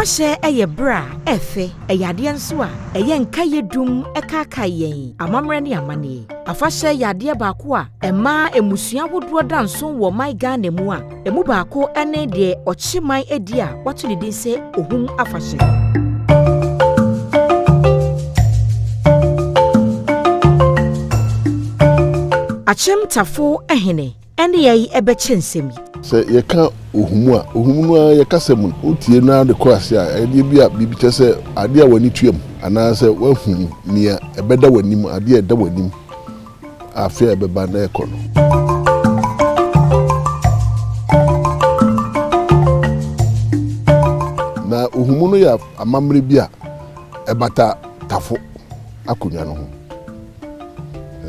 Afahyɛ yɛ berɛ a ɛfɛ, ɛyɛ adeɛ nso a ɛyɛ nkaeɛ dum kaakae yɛn amammerɛ ne amanneɛ. Afahyɛ yɛ adeɛ baako a ɛma mmusua ahodoɔ da nso wɔ ɔman Ghana mu a ɛmu baako ne deɛ ɔkyeman adi a wɔato ne din sɛ Ohum Afahyɛ. Akyem Tafo hene ne yɛn bɛkyɛ nsɛm yi. Sɛ yɛka ohumu a, ohumu no ara yɛ kasa mu no, wotie no ara de kɔ ase a, ɛyɛ bi a biribi kyerɛ sɛ adeɛ a w'ani tua mu anaasɛ woahu nea ɛbɛda w'anim, adeɛ a ɛda w'anim afe a ɛbɛba na ɛkɔ no. Na ohumu no yɛ amammerɛ bi a ɛbata tafo akonnwa no ho.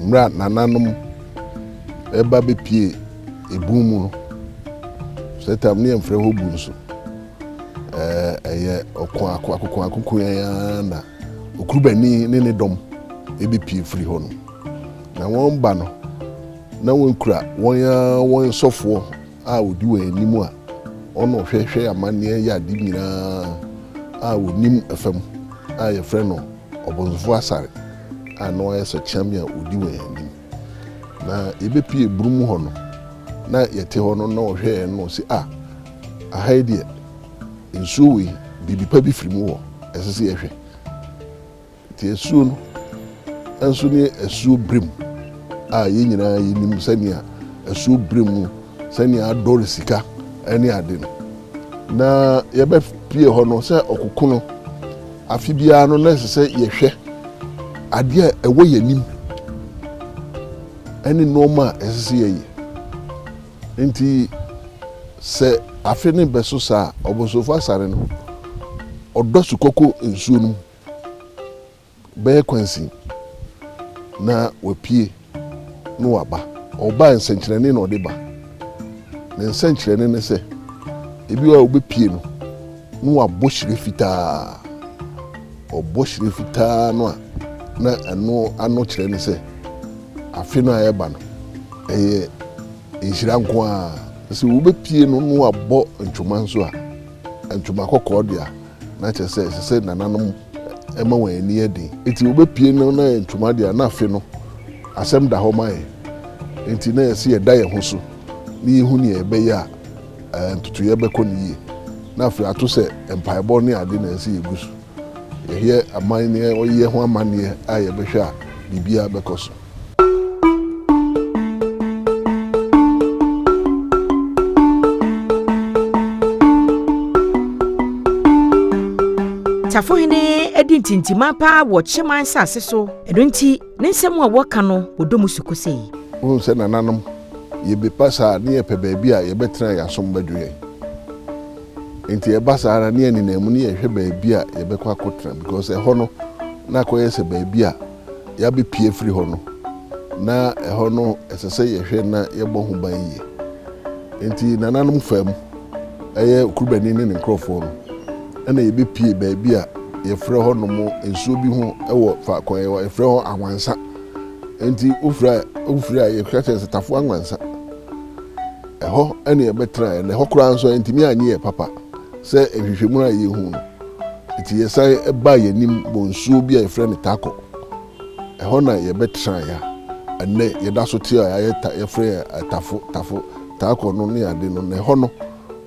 Mmerɛ a nananom ɛba bɛpie ebun mu no, sɛ tam ne yɛmfrɛ hɔ bu nso, ɛyɛ ɔko ako akoko akoko yɛn ara na okurubani ne ne dɔm ɛbɛpie firi hɔ no. Na wɔn ba no, na wɔn kura wɔn ara wɔn sɔfoɔ a ɔdi wɔn anim a ɔno hwɛhwɛ amanneɛ yɛ ade nyinaa a wɔnim fam a yɛfrɛ no Ɔbɔnsofo Asare a na ɔyɛ sɛkyɛm a ɔdi wɔn anim. Na yɛbɛpie burum hɔ no, na yɛte hɔ no na ɔhwɛ yɛn no ɔsi a aha yi deɛ nsuo wei biribi pa bi firi mu wɔ ɛsɛ sɛ yɛhwɛ. Nti asuo no nso ne asuo berem a yɛn nyinaa yɛnim sɛnea asuo berem mu sɛnea adɔre sika ne ade no. Na yɛbɛpie hɔ no sɛ ɔkoko no afe biara no na ɛsɛ sɛ yɛhwɛ adeɛ a ɛwɔ yɛn anim ne nneɛma a ɛsɛ sɛ yɛyɛ. Nti sɛ afe ne bɛso saa a, Ɔbɔnsofo Asare no ɔdɔ sukɔkɔ nsuo no mu bɛyɛ kwansin na wapue na waba. Ɔba nsɛnkyerɛnne na ɔde ba. Ne nsɛnkyerɛnne ne sɛ ebi wɔ a wobɛpie no na wabɔ hyire fitaa. Ɔbɔ hyire fitaa no a na ɛno ano kyerɛ ne sɛ afe no a ɛreba no ɛyɛ nhyira nko ara. Sɛ wobɛpie no na wabɔ ntoma nso a, ntoma kɔkɔɔ deɛ a, na kyerɛ sɛ ɛsɛ sɛ nananom ɛma wɔn ani yɛ den. Nti wobɛpie no na yɛ ntoma deɛ a, na afe no asɛm da hɔ ma yɛn. Nti na yɛsɛ yɛda yɛn ho so na yɛhu nea yɛbɛyɛ a ntotoeɛ bɛkɔ no yie. Na afei ato sɛ mpaebɔ ne ade na ɛsɛ yɛgu so. Yɛyɛ amanneɛ, ɔyɛ ho amanneɛ a yɛbɛhwɛ a biribiara bɛkɔ so. Tafohene adi ntintiman paa wɔ Kyeman nsase so. Ɛno nti, ne nsɛm a wɔka no wɔdɔ mu suko sei. Wohu sɛ nananom, yɛbɛpa saa ne yɛpɛ baabi a yɛbɛtena yɛn asom bɛdwo yɛn. Nti ɛba saa na ne yɛnenam mu ne yɛhwɛ baabi a yɛbɛkɔ akɔtena because ɛhɔ no na akɔyɛ sɛ baabi a yɛabɛpie firi hɔ no na ɛhɔ no ɛsɛ sɛ yɛhwɛ na yɛbɔ ho ban yie. Nti nananom fam ɛyɛ okurubani ne ne nkurɔfoɔ no ɛna yɛbɛpie baabi a yɛfrɛ hɔ nom nsuo bi ho ɛwɔ faako a yɛfrɛ hɔ Awansa. Nti wofiri a yɛka kyerɛ sɛ Tafo Anwansa. Ɛhɔ ɛna yɛbɛtena na ɛhɔ koraa nso ntumi anyɛ yɛ papa sɛ nhwehwɛmu a yɛhu no. Nti yɛsan baa yɛn anim wɔ nsuo bi a yɛfrɛ no Takɔ. Ɛhɔ na yɛbɛtena yɛ a ɛnɛ yɛda so te a yɛayɛ ta yɛfrɛ yɛ Tafo Tafo Takɔ no ne ade no na ɛhɔ no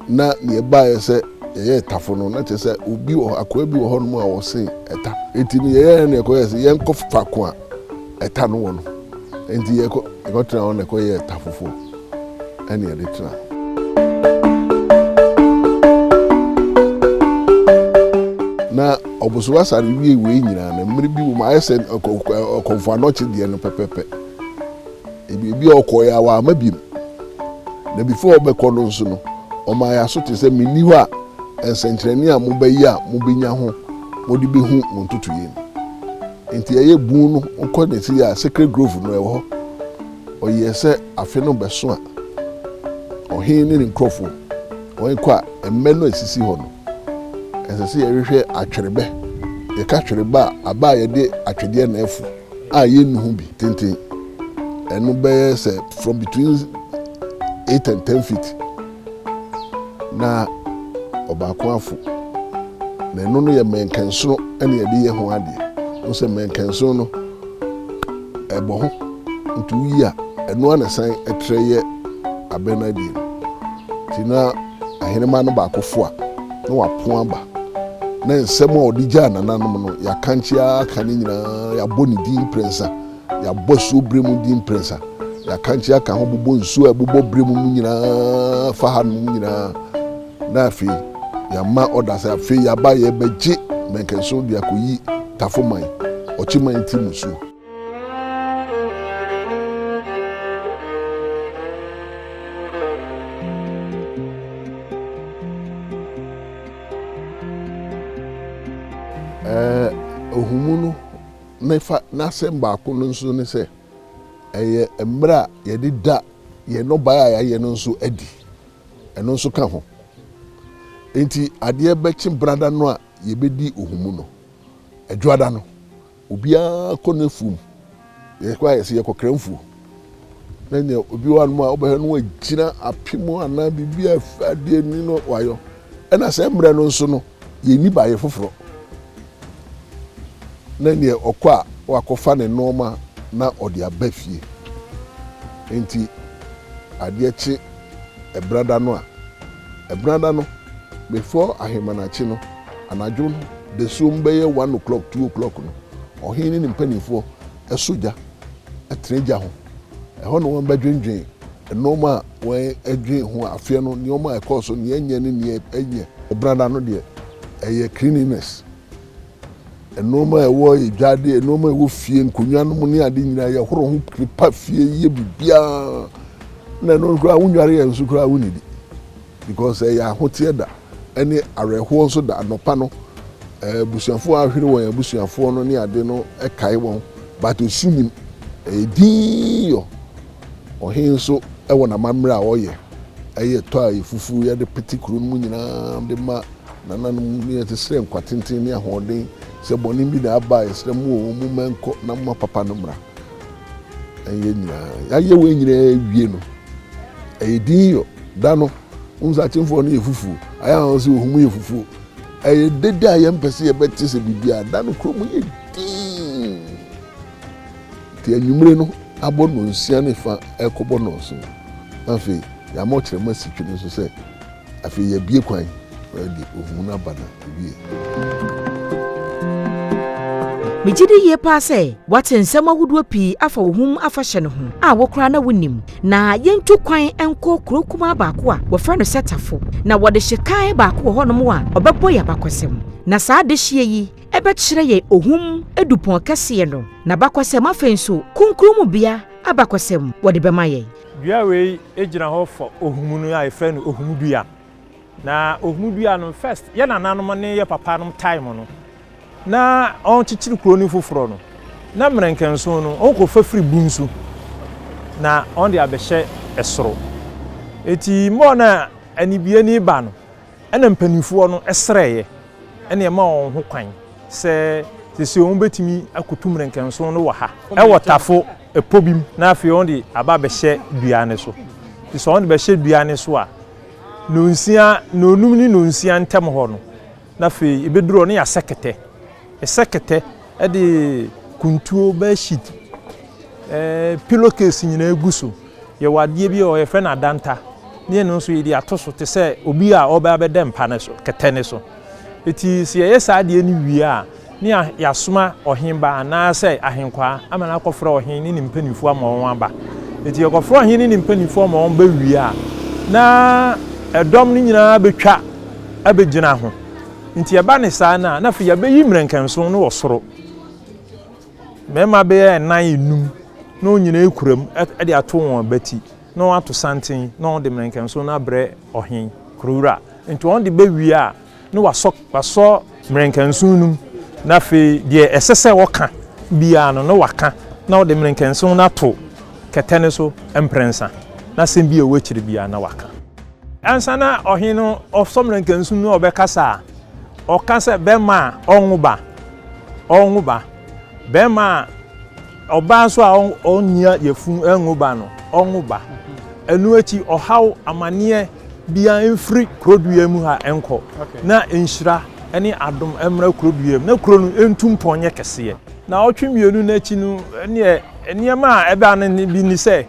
na nea ɛbaeɛ sɛ yɛyɛ Tafo no na kyerɛ sɛ obi wɔ hɔ akoa bi wɔ hɔnom a wɔsen ɛta. Nti no yɛyɛ no yɛkɔyɛ sɛ yɛnkɔ faako a ɛta no wɔ no. Nti yɛkɔ yɛkɔtena hɔ na ɛkɔyɛ Tafofoɔ ɛne yɛde tena. Na Ɔbosom Asare wie wei nyinaa no mmere bi wɔ mu ayɛ sɛ ɔkɔmfo anɔkye deɛ no pɛpɛpɛ. Ebi a ɔkɔeɛ a wamma biem. Na before ɔbɛkɔ no nso no, ɔmaa yɛ aso te sɛ menni hɔ a nsɛnkyerɛnne a mobɛyɛ a mobɛnya ho mode bɛhu mo ntotoeɛ no. Nti ɛyɛ bun no wokɔ n'akyi a Sacred Grove no ɛwɔ hɔ. Ɔyɛɛ sɛ afe no bɛso a ɔhene ne ne nkurɔfoɔ wɔn kɔ a mmɛ no a esisi hɔ no ɛsɛ sɛ yɛhwehwɛ atwerebɛ. Yɛka atwerebɛ a aba a yɛde atwedeɛ na ɛfo a yɛnnu ho bi tenten. Ɛno bɛyɛ sɛ from between 8 and 10 feet na ɔbaako afo. Na ɛno no yɛ mmɛnkɛnsono na yɛde yɛ ho adeɛ. Wohu sɛ mmɛnkɛnsono no, ɛbɔ ho, nti woyi a, ɛno ara na ɛsan trɛ yɛ abɛ no adeɛ no. Nti na ahenemma no baako fo a, na wapo aba. Na nsɛm a ɔde gyaa nananom no, yɛakankye ara aka ne nyinaa, yɛabɔ ne din mprɛnsa, yɛabɔ asuo berɛ mu din mprɛnsa, yɛakankye aka ho bobɔ nsuo a ɛbobɔ berɛ mu nyinaa fa hanom nyinaa. Na afei yɛama ɔda sɛ afei yɛaba yɛbɛgye mmɛnkɛnso de akɔyi Tafo man, Ɔkye man ti mmusuo. Ɛɛ ohumu no ne fa n'asɛm baako no nso ne sɛ ɛyɛ mmerɛ a yɛde da yɛn nnɔbaeɛ a yɛayɛ no nso adi. Ɛno nso ka ho. Enti adeɛ bɛkye brada no a yɛbɛdi ohumu no, adwoada no, obiara kɔ n'afuom. Yɛkɔ a yɛsɛ yɛkɔkra mfuo. Na nea obi wɔ anom a wobɛhwɛ no wagyina apem anaa biribi a adeɛ ni no wayɔ. Ɛna sɛ mmerɛ no nso no, yɛnni baeɛ foforɔ. Na nea ɔkɔ a wakɔfa ne nnoɔma na ɔde aba fie. Enti adeɛ kye Ɛbenada no a, Ɛbenada no, before ahemanakye no, anadwo no, dasuom bɛyɛ one o'clock, two o'clock no, ɔhene ne ne mpanimfoɔ sɔ gya, tena gya ho. Ɛhɔ na wɔbɛdwendwen nneɛma a wɔadwen ho afeɛ no, nneɛma a ɛkɔɔ so, nea ɛnyɛ ne nea ɛnyɛ. Ɛbenada no deɛ, ɛyɛ cleanliness. Nnoɔma a ɛwɔ adwadeɛ, nnoɔma a ɛwɔ fie, nkonnwa nom ne ade nyinaa yɛhoro ho pepa fie yɛ biribiara. Na ɛno koraa wonware yɛn nso koraa wonnidi because ɛyɛ ahoteɛ da ɛne awerɛhoɔ nso da. Anɔpa no abusuafoɔ a ahwere wɔn abusuafoɔ no ne ade no kae wɔn but osu nim ɛyɛ dinn yɔ. Ɔhen nso wɔ n'amammerɛ a ɔyɛ ɛyɛ tɔ a yɛfufu yɛde pete kuro no mu nyinaa de ma Nananom, ne yɛsrɛ nkwa tenten ne ahoɔden, sɛ bɔne bi na aba a, yɛsrɛ mo o, momma ɛnkɔ na momma papa no mmra. Ɛnyɛ nyinaa. Yɛayɛ wei nyinaa wie no, ɛyɛ din yɔ. Da no, wohu sɛ akyemfoɔ no yɛ fufuo. Ayɛ a wɔn sɛ ohum yɛ fufuo. Ɛyɛ dede a yɛmpɛ sɛ yɛbɛte sɛ biribiara. Da no kurom yɛ dinn. Nti anwummere no abɔ nnɔnsia ne fa ɛrekɔbɔ nnɔnson. Na afei yɛama ɔkyerɛma si twene so sɛ Afei yɛabue kwan ma yɛde ohu no aba na awie. Megye di yie paa sɛ woate nsɛm ahodoɔ pii afa Ohum Afahyɛ no ho a wo koraa na wonnim. Na yɛntu kwan nkɔ kuro kumaa baako a wɔfrɛ no Sɛtafo. Na wɔde hyekan baako wɔ hɔnom a ɔbɛbɔ yɛn abakɔsɛm. Na saa adehyeɛ yi bɛkyerɛ yɛn Ohum Dupɔn kɛseɛ no, n'abakɔsɛm afei nso Kunkun mu bea abakɔsɛm wɔde bɛma yɛn. Dua wei gyina hɔ for ohumu no a yɛfrɛ no ohumu dua. Na ohumu dua no first yɛ nananom ne yɛ papanom time no na wɔkyekyere kuro no foforɔ no na mmerɛnkɛnson no wɔkɔfa firi bunsu na wɔde abɛhyɛ soro. Eti mmɔɔ no a anibue no reba no Ɛna mpanimfoɔ no srɛeɛ ɛna ɛma wɔn ho kwan sɛ seesei wɔn bɛtumi akɔtu mmerɛnkɛnson no wɔ ha ɛwɔ tafo ɛpɔ bi mu na afei wɔn de aba abɛhyɛ dua no so. Nti sɛ wɔn de bɛhyɛ dua no so a, nonsia, nonum ne nonsia ntam hɔ no, na afei ɛbɛduru hɔ no yɛasɛ kɛtɛ. Yɛsɛ kɛtɛ de kuntuo, bed sheet, ɛɛ pillow case nyinaa gu so. Yɛwɔ adeɛ bi wɔ hɔ yɛfrɛ no adanta ne ɛno nso yɛde ato so te sɛ obi a ɔreba abɛda mpa no so, kɛtɛ no so. Eti sɛ yɛyɛ saa adeɛ no wie a, ne yɛasoma ɔhenba anaasɛ ahenkwaa ama no akɔfrɛ ɔhen ne ne mpanimfoɔ ama wɔn aba. Eti yɛkɔfrɛ ɔhen ne ne mpanimfoɔ ama wɔn ba wie a, na ɛdɔm no nyinaa bɛtwa abɛgyina ho. Nti ɛba ne saa no a, na afei yɛabɛyi mmerɛnkɛnson no wɔ soro. Mmarima bɛyɛ nnan, nnum na wɔn nyinaa kura mu de ato wɔn abati na wɔato santen na wɔde mmerɛnkɛnson no abrɛ ɔhen, kurowura. Nti wɔn de bɛwie a, na wasɔ wasɔ mmerɛnkɛnson no mu na afei deɛ ɛsɛ sɛ wɔka biara no na waka na wɔde mmerɛnkɛnson no ato kɛtɛ no so mprɛnsa na asɛm bi a ɛwɔ akyire biara na waka. Ansa na ɔhen no ɔsɔ mmerɛnkɛnson no a ɔbɛkasa a, ɔka sɛ bɛrima a ɔnwo ba, ɔnwo ba. Bɛrima a ɔbaa nso a ɔnnya yafunu ɛnwo ba no, ɔnwo ba. Ɛno akyi ɔhaw amaneɛ biara mfiri kurodua mu ha nkɔ na nhyira ne adom mmra kuro dua mu na kuro no ntu mpɔn nyɛ kɛseɛ. Naawɔtwe mmienu no akyi no, ɛneɛ nneɛma a ɛbaa no bi ne sɛ,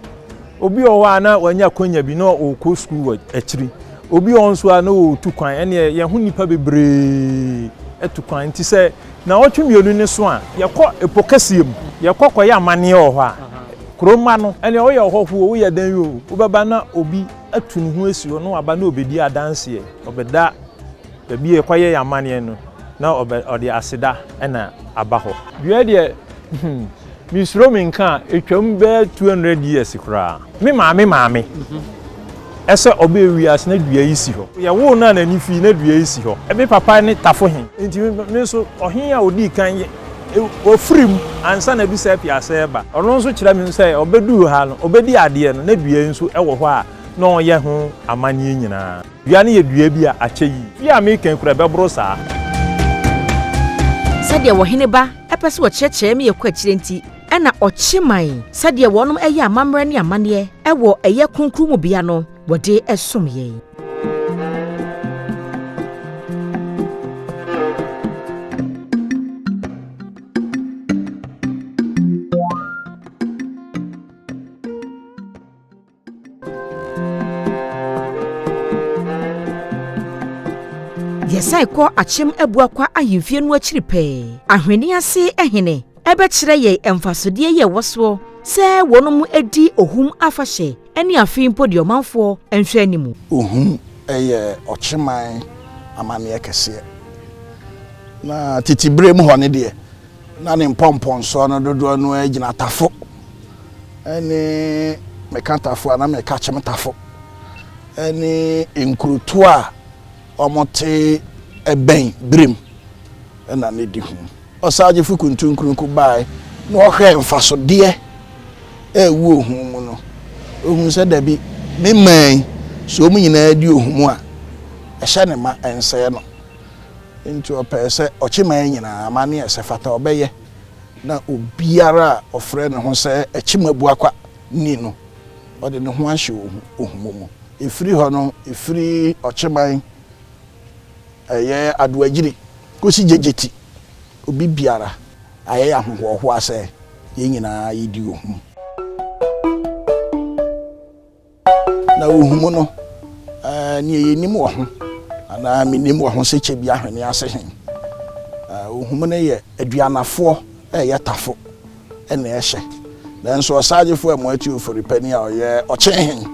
obi wɔ hɔ a na wanya akwanya bi na ɔrekɔ sukuu wɔ akyiri. Obi wɔ hɔ nso a na ɔretu kwan, ɛneɛ yɛn ho nnipa bebree atu kwan. Nti sɛ naawɔtwe mmienu no so a, yɛkɔ epo kɛseɛ mu, yɛkɔ kɔyɛ amanneɛ wɔ hɔ a, kuro mma no, ɛneɛ woyɛ ɔhɔhoɔ o, woyɛ dɛn o, wobɛba na obi atu ne ho asi hɔ na waba na ɔbɛdi adanseɛ, ɔbɛda baabi a yɛkɔyɛ yɛn amanneɛ no na ɔbɛ ɔde aseda na aba hɔ. Dua deɛ hmm, mesuro menka a, ɛtwam bɛyɛ 200 years koraa. Me maame maame ɛsɛ ɔbɛɛ wiase na dua yi si hɔ. Yɛwoo no a n'ani fii na dua yi si hɔ. Me papa ne Tafo he, nti me nso ɔhe a ɔdii kan ɔfiri mu ansa na Bisa Apiase reba. Ɔno nso kyerɛ me sɛ ɔbɛduu ha no, ɔbɛdi adeɛ no na dua yi nso wɔ hɔ a na ɔyɛ ho amanneɛ nyinaa. Dua no yɛ dua bi a akyɛ yie. Fie a mereka yi koraa, ɛbɛboro saa. Sɛdeɛ ɔhene ba pɛ sɛ ɔkyerɛkyerɛ me kɔ akyire nti na ɔkye man sɛdeɛ wɔnom yɛ amammerɛ ne amanneɛ wɔ ɛyɛ kronkron mu bea no wɔde som yɛn. Yɛsan kɔ Akyem Abuakwa ahemfie no akyiri pɛɛ. Ahwene ase hene bɛkyerɛ yɛn mfasodeɛ yi a ɛwɔ soɔ sɛ wɔnom di Ohum afahyɛ ne afei mpo deɛ ɔmanfoɔ nhwɛ anim. Ohum yɛ ɔkyeman amanneɛ kɛseɛ. Na tete berɛ mu hɔ no deɛ, na ne mpɔmpɔnsoɔ no dodoɔ no ara gyina Tafo ne meka Tafo a na meka Kyem Tafo ne nkurotoɔ a wɔte bɛn Birim na ne di ho. Ɔsagyefo Kuntunkurunku bae na ɔhwɛɛ mfasodeɛ a ɛwɔ ohum mu no, ohuu sɛ dabi, me man yi, sɛ wɔn nyinaa di ohum a, ɛhyɛ ne ma, ɛnsɛe no. Enti ɔpɛe sɛ ɔkye man nyinaa amanneɛ a ɛsɛ fata ɔbɛyɛ na obiara a ɔfrɛ ne ho sɛ Akyem-Abuakwa ni no, ɔde ne ho ahyɛ ohu mu. Ɛfiri hɔ no, ɛfiri Ɔkyeman, ɛyɛ Adoagyiri kɔsi Gyegyeti, obi biara ayɛ yɛn ahohoahoa sɛ yɛn nyinaa yɛdi ohu. Na ohu mu no, nea yenim wɔ ho, anaa minim wɔ ho sɛ kyɛ bi ahwene ase he. Ohu mu no yɛ aduanafoɔ a ɛyɛ tafo na ɛhyɛ. Nanso ɔsagyefo a Moati Ofori-Panin a ɔyɛ ɔkyen he,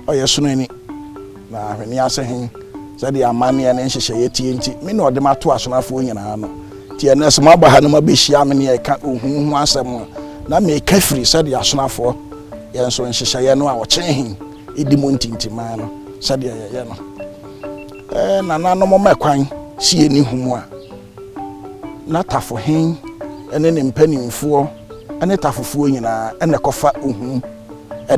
ɔyɛ sono ani, na ahwene ase he, sɛdeɛ amanneɛ ne nhyehyɛeɛ teɛ nti, me na ɔde me ato asonafoɔ nyinaa ano. Nti ɛnnɛ sɛ moaba ha na moabɛhyia me ne yɛreka ohu ho asɛm a, na meka firi sɛdeɛ asonafoɔ Yɛn nso nhyehyɛeɛ no a ɔkyɛn he di mu ntintiman no sɛdeɛ yɛyɛ no. Ɛɛ nananom ma kwan si yɛnni ho mu a, na tafo he ne ne mpanimfoɔ ne tafofoɔ nyinaa na ɛkɔfa ohu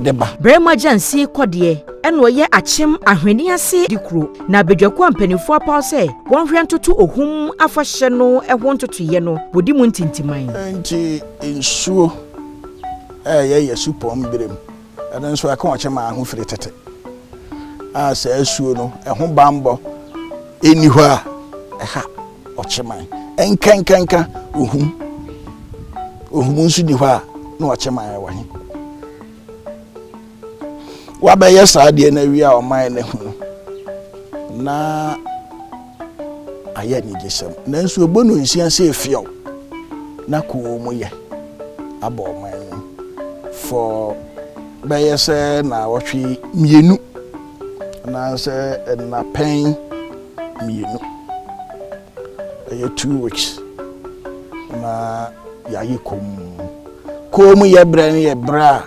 de ba. Barima Gyansi kɔ deɛ ɛna ɔyɛ akyem ahwene ase di kuro, na badwakuo a mpanimfoɔ apaw sɛ wɔnhwɛ ntoto ohum afahyɛ no ho ntotoeɛ no, wɔdi mu ntintiman. Enti nsuo a ɛyɛ yɛ supɔn berem, ɛno nso ɛka ɔkyɛ maa ho firi tete, a saa asuo no ɛho banbɔ ɛnni hɔ a ɛha ɔkyeman ɛnkɛnkɛnka ohum ohum nso nni hɔ a na ɔkyeman ɛwɔ he. Wabɛyɛ saa deɛ no awie a ɔman no ahunu na ayɛ anigyesɛm. Nanso ɛbɔ no nsia sɛ efiaw na kommyɛ abɔ ɔman no mu for bɛyɛ sɛ naawɔtwe mmienu anaasɛ nnapɛn mmienu. Ɛyɛ 2 weeks na yɛayɛ komm. Kommyɛ berɛ no yɛ berɛ a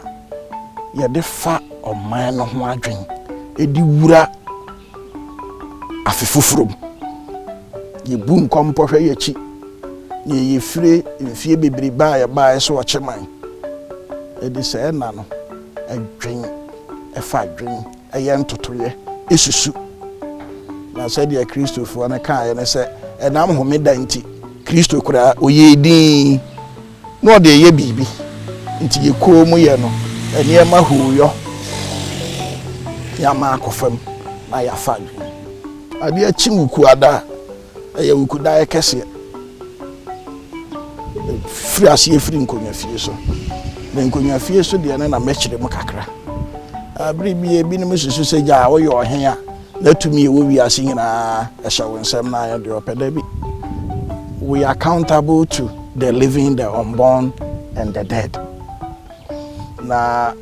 yɛde fa ɔman no ho adwen de wura afe foforɔ mu. Yɛbu nkɔmpɔ hwɛ yɛn akyi, nea yɛfire mfeɛ bebrebe a yɛbaeɛ sɛ ɔkyeman. Yɛde saa nna no dwen, ɛfa adwen, ɛyɛ ntotoeɛ, ɛsusu. Na sɛdeɛ Kristofoɔ no kaeɛ ne sɛ, ɛnam homeda nti, Kristo koraa ɔyɛɛ dinn. Na ɔde reyɛ biribi nti yɛ komm yɛ no nneɛma hooyɔ ne ama akɔ fam na yɛafa adwene. Adeɛ kye Wukuada a, Ɛyɛ wukudaeɛ kɛseɛ. Firi aseɛ firi nkonnwa fie so. Na nkonnwa fie so deɛ no na mɛkyerɛ mu kakra. Bere bi ebinom susu sɛ gya a woyɛ ɔhen a na tumi ɛwɔ wiase nyinaa ɛhyɛ wo nsam na ayɛ deɛ ɔpɛ da bi. We are accountable to the living, the unborn and the dead. Na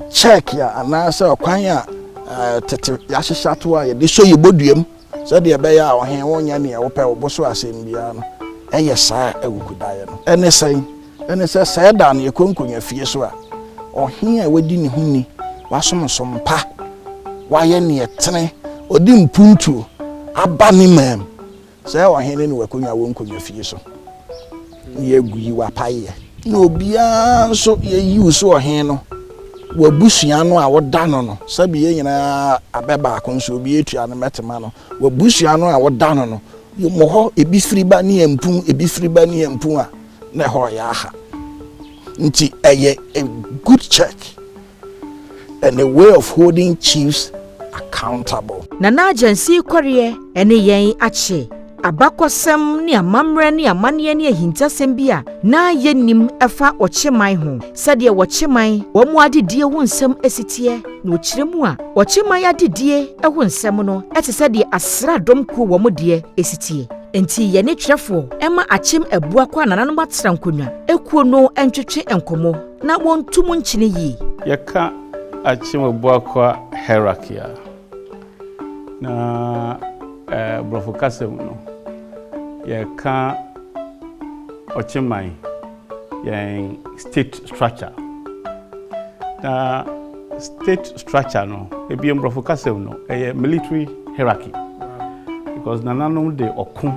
check a anaasɛ ɔkwan a tete yɛahyehyɛ ato a yɛde sɔ yɛ bɔduam sɛdeɛ ɛbɛyɛ a ɔhen wonyɛ neɛ wopɛ wo bo so asɛm biara no, ɛyɛ saa awukudaeɛ no. Ɛne sɛn? Ɛne sɛ sɛ da no yɛkɔ nkonnwa fie so a, ɔhen a wadi ne ho ni, wasomsom pa, wayɛ neɛ tene, ɔde mpuntuo aba ne mam sɛ ɔhen ne wakonnwa wɔ nkonnwa fie so na yɛgu yi wapayɛ na obiara nso yɛyi wo so ɔhen no, wabusua no a woda no, sɛbi yɛn nyinaa abɛ baako nso obi etua no mɛtema no, wabusua no a woda no, mo hɔ ebi firi ba ne yɛn mpun, ebi firi ba ne yɛn mpun a na ɛhɔ yɛ aha. Nti ɛyɛ a good check and a way of holding chiefs accountable. Nana Agyansi Kɔreɛ ne yɛn akye abakɔsɛm ne amammerɛ ne amanneɛ ne ahintasɛm bi a na yɛnnim ɛfa ɔkyeman ho, sɛdeɛ wɔkyeman wɔn mu adedie ho nsɛm asiteɛ. Na ɔkyerɛ mu a, ɔkyeman adedie ho nsɛm no ɛte sɛ deɛ asraadɔm kuo wɔ mo deɛ esiteɛ. Nti yɛne twerɛfoɔ ɛma Akyem Abuakɔ a nananom atena nkonnwa ekuo no ntwetwe nkɔmmɔ na wɔntu mu nkyene yie. Yɛka Akyem Abuakɔ hierarchy a, na borɔfo kasa mu no yɛka ɔkyeman yɛn state structure. Na state structure no, ebi borɔfo kasa mu no, ɛyɛ military hierarchy, because nananom de ɔko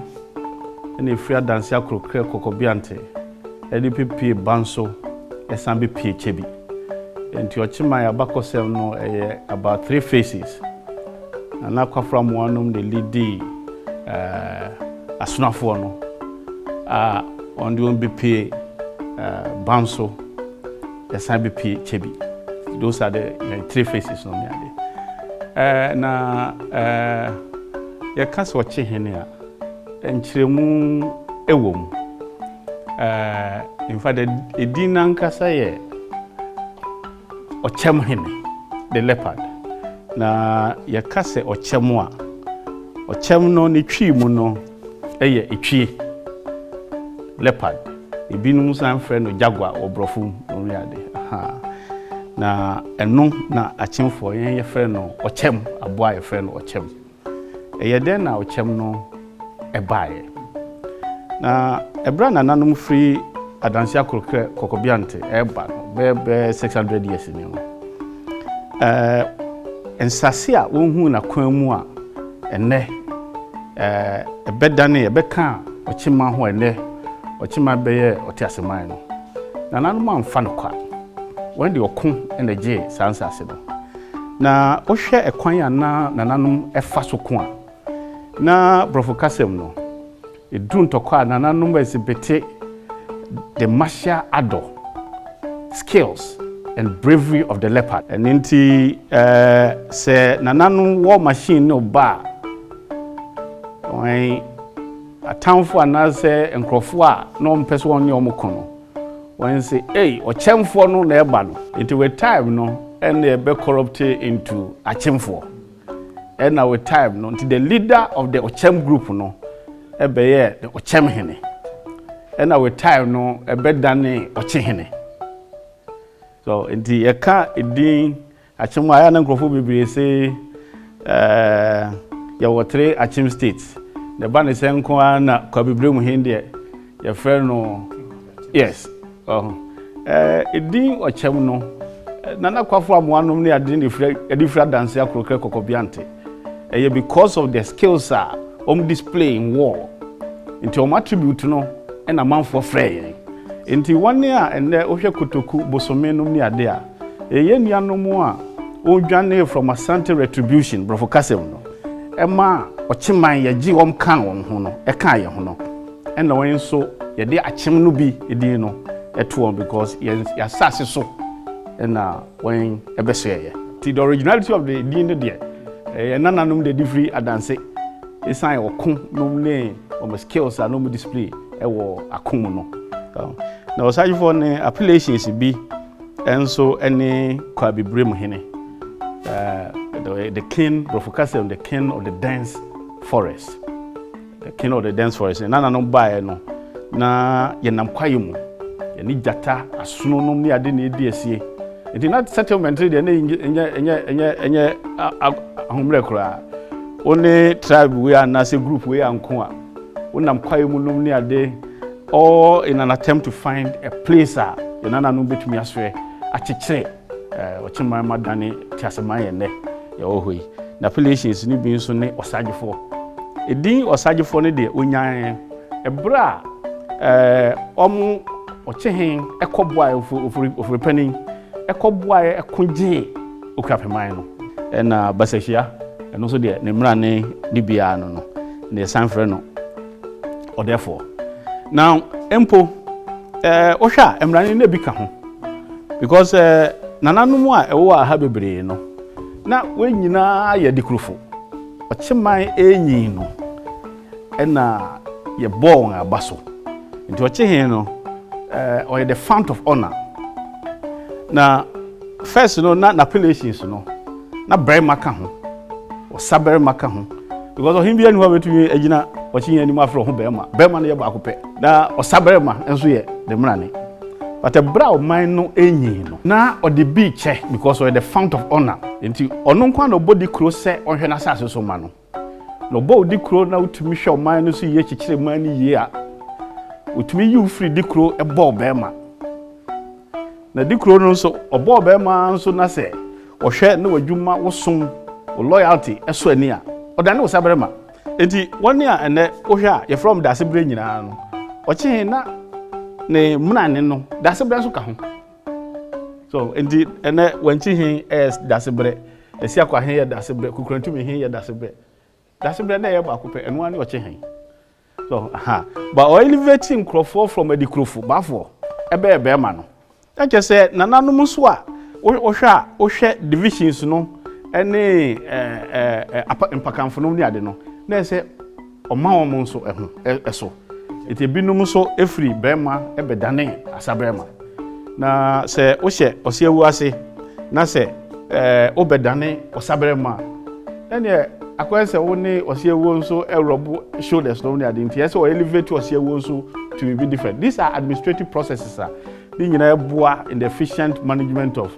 ɛna efiri Adanse Akorokra Kɔkɔbiante ɛde pepie Banso, ɛsan bepie Kyɛbi. Nti ɔkyeman abakɔsɛm no ɛyɛ about three phases. Nana Kwafra Mmoanom de lead asonafoɔ no a wɔn de wɔn bepie Banso, ɛsan bepie Kyɛbi. Those are the three phases no. Ne ade na yɛka sɛ ɔkye hene a, nkyerɛmu ɛwɔ mu. In fact, edin nankasa yɛ ɔkyɛm hene, the leopard. Na yɛka sɛ ɔkyɛm a, ɔkyɛm no ne Twi mu no ɛyɛ etwie, leopard. Ebinom san frɛ no jaguar wɔ borɔfo mu no ade. Na ɛno na akyemfoɔ yɛn yɛfrɛ no ɔkyɛm aboa a yɛfrɛ no ɔkyɛm. Ɛyɛ dɛn na ɔkyɛm no ɛbaeɛ? Na ɛberɛ a nananom firi Adanse Akorokra Kɔkɔbiante ɛreba no, bɛyɛ 600 years ni no, nsase a wɔnhu n'akwan mu a ɛnɛ ɛbɛdane ɛbɛka ɔkyema ho, ɛnɛ ɔkyema bɛyɛ ɔte aseman no, nananom amfa no kwa. Wɔn de ɔko na gye saa nsase no. Na wohwɛ ɛkwan a na nananom ɛfa so ko a, na borɔfo kasɛm no ɛduru ntɔkwa a, nananom exhibit the martial ardor, skills and bravery of the leopard. Ɛno nti sɛ nananom wɔ machine no ba a, wɔn atamfo anaasɛ nkurɔfoɔ a na wɔmpɛ sɛ wɔn ne wɔn ko no, wɔn sɛ, "Ei, ɔkyɛmfoɔ no na ɛba no." Nti with time no, ɛna ɛbɛ corrupt into akyemfoɔ. Ɛna with time no, nti the leader of the ɔkyɛm group no ɛbɛyɛ the ɔkyɛm hene. Ɛna with time no, ɛbɛdane ɔkyehene. So nti yɛka edin Akyem a, ayɛ na nkurɔfoɔ bebree sɛ yɛwɔ three Akyem states. Na ɛba ne sɛ nko ara na Kwabibire mu hen deɛ yɛfrɛ no, yes, ɔho edin ɔkyɛm no, Nana Kwafo Amoanom ne ade ne firi ɛde firi Adanse Akorokra Kɔkɔbiante. Ɛyɛ because of the skills a wɔn display in war. Nti wɔn attribute no ɛna amanfoɔ frɛ yɛn. Nti wɔn a ɛnɛ wohwɛ Kotoku Bosome nom ne ade a, ɛyɛ nuanom a wɔdwane from Asante retribution, borɔfo kasɛm no, ɛma ɔkyeman yɛgye wɔn ka wɔn ho no, ɛka yɛn ho no, ɛna wɔn nso yɛde akyem no bi edin no ɛto wɔn, because yɛn yɛasase so ɛna wɔn ɛbɛsoɛ yɛ. Ti the originality of the din no deɛ, ɛyɛ nananom de de firi Adanse. Ɛsiane ɔko nom ne wɔn skills a na wɔn display wɔ ako mu no. Na ɔsagyefoɔ ne appellations bi nso ne Kwaabibirem hene, the king, borɔfo kasa mu, the king of the dense forest. The king of the dense forest. Na nananom baeɛ no, na yɛnam kwaeɛ mu, yɛne gyata, asono nom ne ade na ɛdi asie. Nti na settlement deɛ na ɛnyɛ ɛnyɛ ɛnyɛ ɛnyɛ ahommerɛ koraa. Wo ne tribe wei anaasɛ group wei anko a, wonam kwaeɛ mu nom ne ade, all in an attempt to find a place a yɛn nananom bɛtumi asoɛ akyekyere ɔkyeman ma dane teaseman yɛn nnɛ yɛwɔ hɔ yi. Na appellations no bi nso ne ɔsagyefoɔ. Ɛdin ɔsagyefoɔ no deɛ onyan ɛberɛ a ɔmo ɔkyehen ɛkɔboaeɛ ofuripanin ɛkɔboaeɛ ɛko gyee okuapeman no. Ɛna basahyia ɛno nso deɛ ne mmara ne ne biara no na yɛsan frɛ no ɔdɛfoɔ. Na mpo wohwɛ a mmara no bi ka ho because nananom a ɛwɔ aha bebree no na wɔn nyinaa yɛ dikurofo. Ɔkyeman ɛnyin no ɛna yɛbɔɔ wɔn aba so, nti ɔkyehen no ɔyɛ the fount of honor. Na first no na appellations no na barima ka ho, ɔsa barima ka ho, because ɔhen bi ani hɔ a bɛtumi agyina ɔkyehen anim afrɛ ɔho barima. Barima no yɛ baako pɛ na ɔsa barima nso yɛ ne mmerane. But ɛberɛ a ɔman no ɛnyin no na ɔde bi kyɛ because ɔyɛ the fount of honor, nti ɔno nko na ɔbɔ di kuro sɛ ɔhwɛ n'asase so ma no. Na ɔbɔ odi kuro na wotumi hwɛ ɔman no so yie, kyekyere ɔman no yie a, wotumi yi wo firi di kuro ɛbɔ ɔbɛrima. Na di kuro no nso ɔbɔ ɔbɛrima nso na sɛ ɔhwɛ na w'adwuma, wosom, wo loyalty ɛso ani a, ɔdane wo sa bɛrima. Nti wɔne a ɛnɛ wohwɛ a yɛfrɛ wɔn daase berɛ nyinaa no, ɔkyehe na ne mmenane no daase berɛ nso ka ho so. Nti ɛnɛ wankyi hen ɛyɛ daase berɛ, esi akɔ ahen yɛ daase berɛ, kukurantumi hen yɛ daase berɛ. Daase berɛ na ɛyɛ baako pɛ, ɛno ara ne ɔkye hen so aha. But ɔelevate nkurɔfoɔ from adikurofo baafoɔ ɛbɛyɛ bɛrima no, ɛkyɛ sɛ nananom nso a wohwɛ a wohwɛ divisions no ɛne ɛɛ ɛɛ mpakamfo no ne ade no na ɛsɛ ɔma wɔn nso ɛho ɛso. Nti ebinom nso efiri bɛrima ɛbɛdane asa bɛrima. Na sɛ wohyɛ ɔseawu ase na sɛ wobɛdane ɔsa bɛrima a, ɛneɛ akɔyɛ sɛ wo ne ɔseawuo nso ɛrub shoulders no ne ade. Nti ɛsɛ ɔ elevate ɔseawuo nso to be different. These are administrative processes a ne nyinaa boa in the efficient management of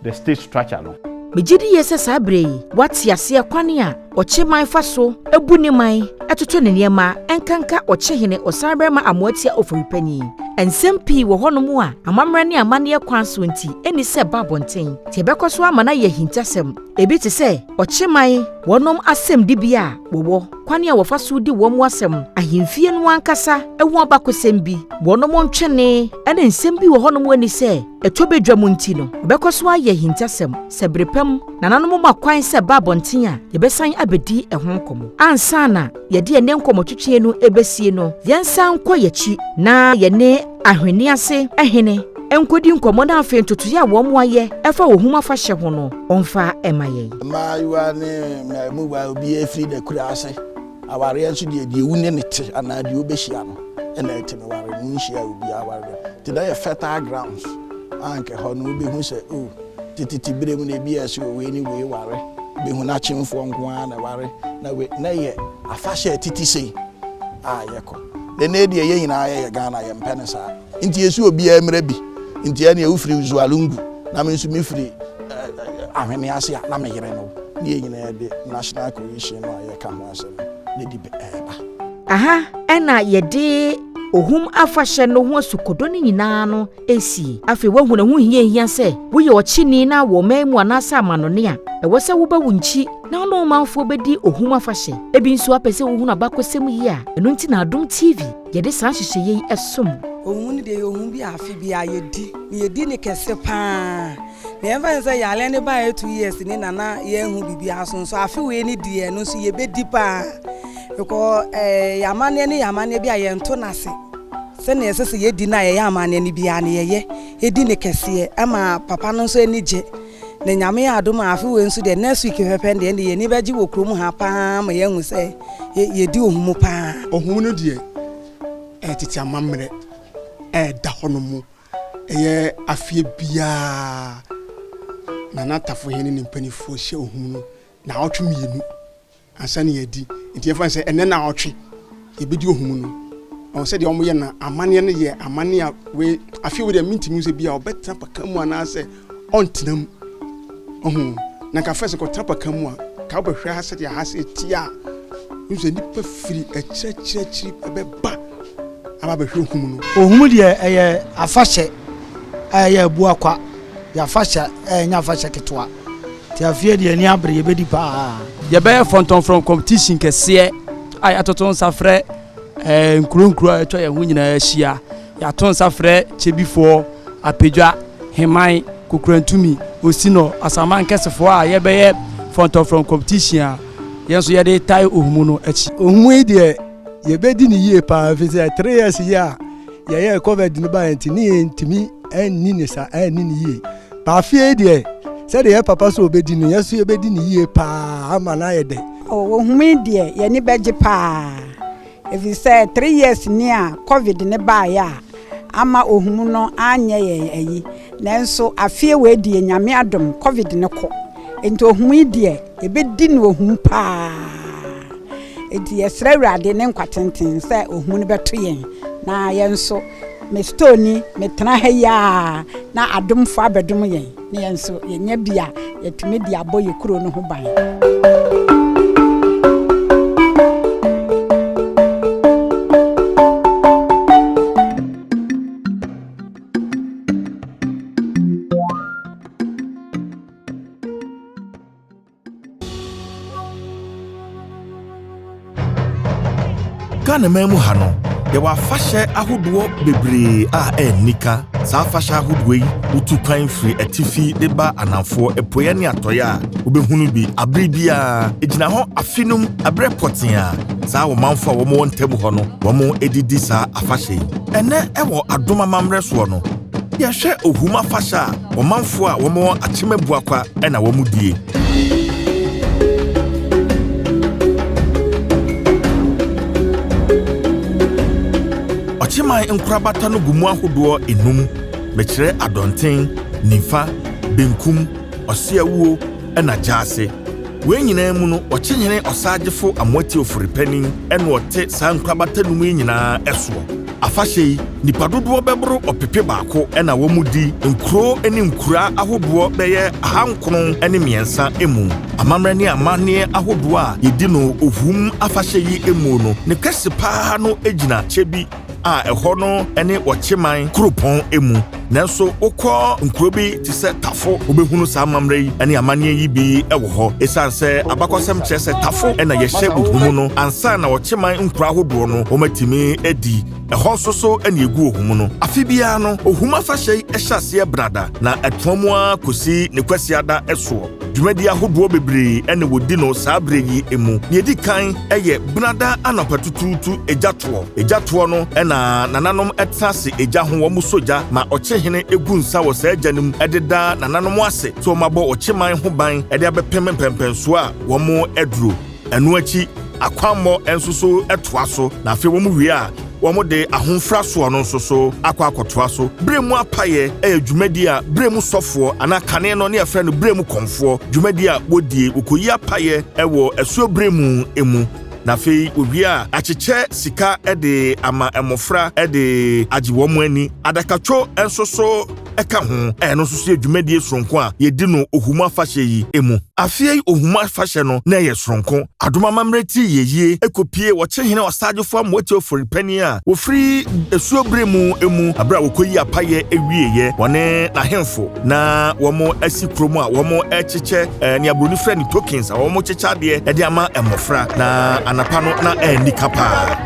the state structure no. Megye di yie sɛ saa berɛ yi woate aseɛ kwane a ɔkyeman fa so abu ne man, ɛtoto ne nneɛma, ɛnkanka ɔkyehene ɔsan bɛrima Amoatia Oforipanyin. Nsɛm pii wɔ hɔnom a amammerɛ ne amanneɛ kwan so nti ɛni sɛ ba abɔnten, nti ɛbɛkɔ so ama no ayɛ ahintasɛm. Ebi te sɛ ɔkyeman wɔnom asɛmdibea a wɔwɔ, kwane a wɔfa so di wɔn mu asɛm, ahemfie no ankasa ɛho abakɔsɛm bi, wɔnom ntwene ɛne nsɛm bi wɔ hɔnom ani sɛ ɛtɔ bɛdwa mu nti no ɔbɛkɔ so ayɛ ahintasɛm. Sɛ bere pam nananom ma kwan sɛ ba abɔnten a, yɛbɛsan abɛdi ɛho nkɔmmɔ. Ansa na yɛde ɛne nkɔmmɔtwetwe no ɛbɛsie no, yɛnsan nkɔ yɛkyi na yɛne ahwenne ase ɛhene nkɔdi nkɔmmɔ, no afei ntotoeɛ a wɔn mo ayɛ ɛfa ohum afahyɛ ho no ɔmfa ɛma yɛn. Mmaayewa ne mmarimuwa, obi afiri n'akura ase awareɛ nso deɛ, deɛ wu ne ne te anaa deɛ wobɛhyia no ɛna ɛte no ware no, nhyia obi aware no. Nti na yɛ fertile grounds a nkɛ hɔ no wobɛhu sɛ o tititi berɛ mu na ebi yɛ sɛ wei ne wei ware, wobɛhu n'akyemfoɔ nko ara na ware na wei na yɛ afahyɛ titi sei a yɛkɔ. Na ne deɛ yɛn nyinaa yɛyɛ Ghana, yɛmpɛ no saa, nti yɛsi obiara mmerɛ bi. Nti ɛne wofiri Zualungu na me nso mefiri ahwene ase a na meyere no ne yɛn nyinaa de national cohesion no a yɛka ho asɛm ne de ɛɛba. Aha ɛna yɛde ohum afahyɛ no ho asukodo no nyinaa no esie. Afei woahu ne ho hia hia sɛ woyɛ ɔkyeni na wɔ ɔman mu anaasɛ amanɔne a, ɛwɔ sɛ woba wo nkyi na wo ne ɔmanfoɔ bɛdi ohum afahyɛ. Ebi nso apɛ sɛ wohunu abakɔsɛm yi a, ɛno nti na Adom TV yɛde saa nhyehyɛeɛ yi ɛsom. Ohun no deɛ, yɛ ohun bi a afe bi a yɛdi na yɛdi ne kɛse paa. Na yɛmfa ne sɛ yare ne baeɛ 2 years ne nana yɛnhu biribiara so nso, afe wei ne deɛ no nso yɛbɛdi paa because yɛ amanneɛ ne yɛ amanneɛ bi a yɛnto n'ase sɛnea ɛsɛ sɛ yɛdi no a, yɛyɛ amanneɛ no biara no yɛyɛ yɛdi ne kɛseɛ ɛma papa no nso ani gye. Na Nyame yɛ adom a afe wei nso deɛ next week pɛpɛ deɛ ɛnde yɛn ani bɛgye wɔ kurom ha paa ma yɛahu sɛ yɛdi ohumu paa. Ohumu no deɛ ɛyɛ tete amammerɛ a ɛda hɔ no mu. Ɛyɛ afeɛ biara Nana Tafohene ne ne mpanimfoɔ hyɛ ohumu no naawɔtwe mmienu. Ansa na yɛadi. Nti yɛmfa no sɛ ɛnnɛ naawɔtwe yɛbɛdi ohum no. Ɔho sɛdeɛ wɔyɛ no amanneɛ no yɛ amanneɛ a wei afei wei deɛ mentumi hu sɛ bi a ɔbɛtena paka mu anaasɛ ɔntena mu. Ɔho na nka fɛs nka ɔtena paka mu a ka wobɛhwɛ ha sɛdeɛ ha sɛ ɛti a wohu sɛ nnipa firi akyirakyirakyiri bɛba aba bɛhwɛ ohum no. Ohum deɛ ɛyɛ afahyɛ a ɛyɛ abuakwa. Yɛ afahyɛ a ɛnyɛ afahyɛ ketewa. Nti afeɛ deɛ ani abere yɛbɛdi paa. Yɛbɛyɛ fɔntɔmfrɔm competition kɛseɛ a yɛatoto nsa frɛ eh, nkuro nkuro a atwa yɛn ho nyinaa ahyia. Yɛato nsa frɛ Kyebifoɔ, Apedwa, Heman, Kokurantumi, Osinɔ, Asaman kɛsefoɔ a yɛbɛyɛ fɔntɔmfrɔm competition a yɛn nso yɛde tae Ohumu no akyi. Ohumu yi deɛ yɛbɛdi no yie paa ɛfiri sɛ 3 years yi a yɛyɛɛ covid no baeɛ nti ne yɛntumi anni ne sa anni ne yie. Ba afei yi deɛ sɛdeɛ yɛ papa sɛ ɔbɛdi no yɛ nso yɛbɛdi ne yie paa ama no ayɛ dɛ. Ohum yi deɛ yɛn ani bɛgye paa ɛfiri sɛ 3 years ni a covid no baeɛ a ama ohum no anyɛ yɛn ayi nanso afeɛ wei deɛ Nyame adom covid no kɔ nti ohum yi deɛ yɛbɛdi no ohum paa nti yɛsrɛ Awurade ne nkwa tenten sɛ ohum no bɛto yɛn na yɛn nso Me store ni, metena ha yi ara na adomfo abɛdom yɛn na yɛn nso yɛnya bi a yɛatumi de abɔ yɛn kuro no ho ban. Ghana man mu ha no, yɛwɔ afahyɛ ahodoɔ bebree a ɛnni ka. Saa afahyɛ ahodoɔ yi, wotu kwan firi atifi de ba anaafoɔ, apueɛ ne atɔeɛ a, wobɛhunu bi abere biara. Ɛgyina hɔ afe no mu ɛberɛ pɔtee a saa ɔmanfoɔ a wɔwɔ ntam hɔ no wɔdidi saa afahyɛ yi. Ɛnnɛ ɛwɔ Adom amammerɛ soɔ no, Yɛhwɛ Ohum afahyɛ a, ɔmanfoɔ a wɔwɔ Akyem Abuakwa na wɔn die. Ɔkyeman nkorabata no gu mu ahodoɔ enum, mekyerɛ Adɔnten, Nimfa, Benkum, Ɔseawuo ɛna Gyaase. Wei nyinaa mu no, Ɔkyehene Ɔsaagyefo Amoatia Ofori Panin na ɔte saa nkorabata num yi nyinaa soɔ. Afahyɛ yi, nnipa dodoɔ bɛboro ɔpepe baako na wɔdi nkuro ne nkuraa ahodoɔ bɛyɛ 903 mu. Amammerɛ ne amanneɛ ahodoɔ a yɛdi no Ohum afahyɛ yi mu no, ne kɛse pa ara no gyina kyɛ bi a ɛhɔ no ne Ɔkyeman kuropɔn mu. Nanso wokɔ nkuro bi te sɛ Tafo, wobɛhunu saa amammerɛ yi ne amanneɛ yi bi wɔ hɔ. Ɛsiane sɛ abakɔsɛm kyerɛ sɛ Tafo na yɛhyɛ Ohumu no ansa na Ɔkyeman nkuro ahodoɔ no wɔatumi adi, ɛhɔ nso so na ɛgu Ohumu no. Afe biara no, Ohum afahyɛ yi hyɛ aseɛ Brada na ɛtoa mu ara kɔsi ne Kwasiada soɔ. Dwumadi ahodoɔ bebree na wɔdi no saa berɛ yi mu. Nea ɛdi kan yɛ Benada anɔpatutuutu egya toɔ. Egya toɔ no na nananom tena ase egya ho, wɔsɔ gya ma ɔkyehene gu nsa wɔ saa gya no mu de da nananom ase sɛ wɔabɔ ɔkyeman ho ban de abɛpem mpɛnpɛnsoɔ a wɔaduro. Ɛno akyi, akwammɔ nso so toa so, na afei wɔwie a, wɔde ahomfra soɔ no nso so akɔ akɔtoa so. Berɛ mu apaeɛ yɛ dwumadie a berɛ mu sɔfoɔ anaa kane no ne yɛfrɛ no berɛ mu kɔmfoɔ dwumadie a wɔdie, wɔkɔyi apaeɛ wɔ asuo berɛ mu mu, na afei wɔwie a akyekyɛ sika de ama mmɔfra de agye wɔn ani. Adakatwo nso so ka ho. Ɛno nso so yɛ dwumadie soronko a yɛdi no Ohumu afahyɛ yi mu. Afeɛ yi Ohumu afahyɛ no na ɛyɛ soronko. Adom amammerɛ ti yɛyie kɔpie Ɔkyehene Ɔsagyefo Amoatia Ofori Panin a wɔfiri Asuo Berɛ mu mu berɛ a wɔkɔyi apayɛ wieeɛ. Wɔne n'ahemfo na wɔasi kurom a wɔrekyekyɛ nea buroni frɛ no tokens a wɔkyekyɛ adeɛ de ama mmɔfra na anapa no na ɛnni ka paa.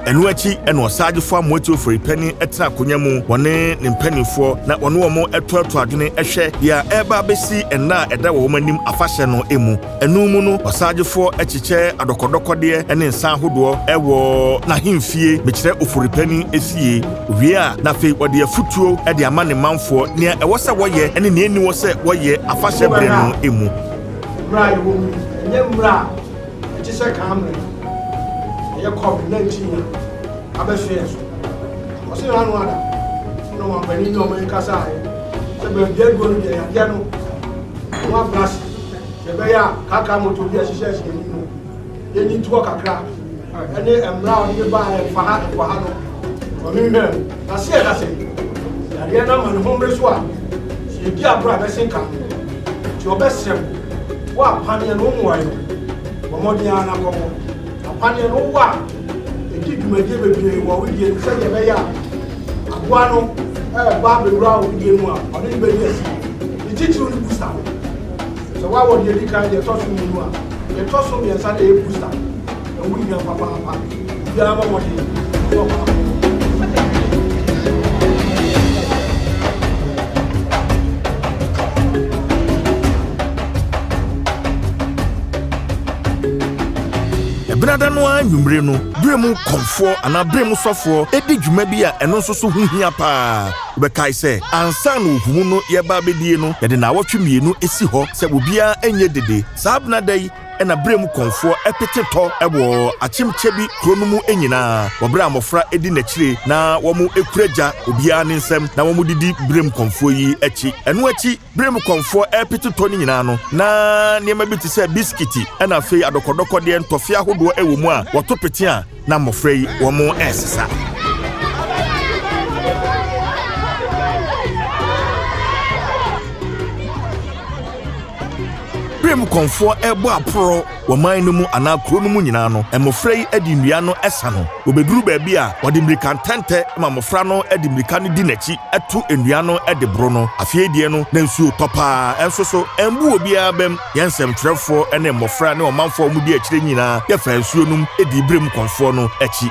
Ɛno akyi na Ɔsaagyefo Amoatio Ofori Panin tena akonnwa mu, wɔne ne mpanimfoɔ na wɔne wɔn toatoa adwene hwɛ deɛ ɛreba abɛsi nna a ɛda wɔn anim afahyɛ no mu. Ɛno mu no, ɔsaagyefoɔ kyekyɛ adɔkɔdɔkɔdeɛ ne nsa ahodoɔ wɔ n'ahemfie, mekyerɛ Ofori Panin fie. Owie a, na afei ɔde afutuo de ama ne manfoɔ, nea ɛwɔ sɛ wɔyɛ ne nea ɛnni hɔ sɛ wɔyɛ afahyɛ berɛ no mu. Mmerɛ a yɛwɔ mu yi, ɛnyɛ mmerɛ a ɛte sɛ kan mmerɛ no, ɛyɛ Covid 19 a abɛhwe yɛn so. Ɔse n'ano ada na ɔmampanin ne ɔman yi kasaeɛ sɛ baabi aduro no deɛ yadeɛ no ho abrɛ ase. Sɛ ɛbɛyɛ a kaakaa moto bi a ɛhyehyɛ hyɛ anim no, yɛnyi ntoɔ kakra ɛne mmara a ɔde ba a ɛmfa ha ɛnkɔ ha no, ɔhwehwɛ mu. Na sɛ yɛka sɛ yadeɛ no ama ne ho mmere so a, sɛ yɛdi agorɔ a ɛbɛsen ka no. Nti ɔbɛsrɛ mo, wo a paneɛ no wommoae no, bɔ mmɔden ara na kɔbɔ. Na paneɛ no wowɔ a, ɛdi dwumadie bebree wɔ wedeɛ no sɛdeɛ ɛbɛyɛ a aboa no ɛreba abɛwura wedeɛ no mu a, ɔne no bɛdi asi. Ne titiriw ne booster no. Sɛ woawɔ deɛ ɛdi kan, deɛ ɛtɔ so mmienu a, deɛ ɛtɔ so mmiɛnsa na ɛyɛ booster. Ɛho hia papaapa. Obiara mmɔ mmɔden na ɔnkɔ akɔbɔ. Ɛbenada no ara anwummere no, bere mu kɔmfoɔ anaa bere mu sɔfoɔ di dwuma bi a ɛno nso so ho hia paa. Wobɛkae sɛ ansa na ohumu no reba abedie no, yɛde nnawɔtwe mmienu si hɔ sɛ obiara nyɛ dede. Saa benada yi na berɛ mu kɔmfoɔ pete tɔ wɔ Akyemkyɛbi kuro no mu nyinaa wɔ berɛ a mmɔfra di n'akyire na wɔkura gya obiara ne nsam na wɔdidi berɛ mu kɔmfoɔ yi akyi. Ɛno akyi, berɛ mu kɔmfoɔ repete tɔ no nyinaa no, na nneɛma bi te sɛ bisikiti na afei adɔkɔdɔkɔdeɛ, ntɔfe ahodoɔ wɔ mu a wɔto pete a na mmɔfra yi wɔresesa. Berɛ mu kɔmfoɔ rebɔ aporɔ wɔ man no mu anaa kuro no mu nyinaa no, mmɔfra yi de nnua no sa no. Wɔbɛduru baabi a, wɔde mmirika ntɛntɛ ma mmɔfra no de mmirika no di n'akyi to nnua no de boro no. Afei deɛ no, na nsuo retɔ paa, nso so ɛmbu obiara bam. Yɛn nsɛmtwerɛfoɔ ne mmɔfra ne ɔmanfoɔ a wɔdi akyire nyinaa yɛfaa nsuo no mu dii berɛ mu kɔmfoɔ no akyi.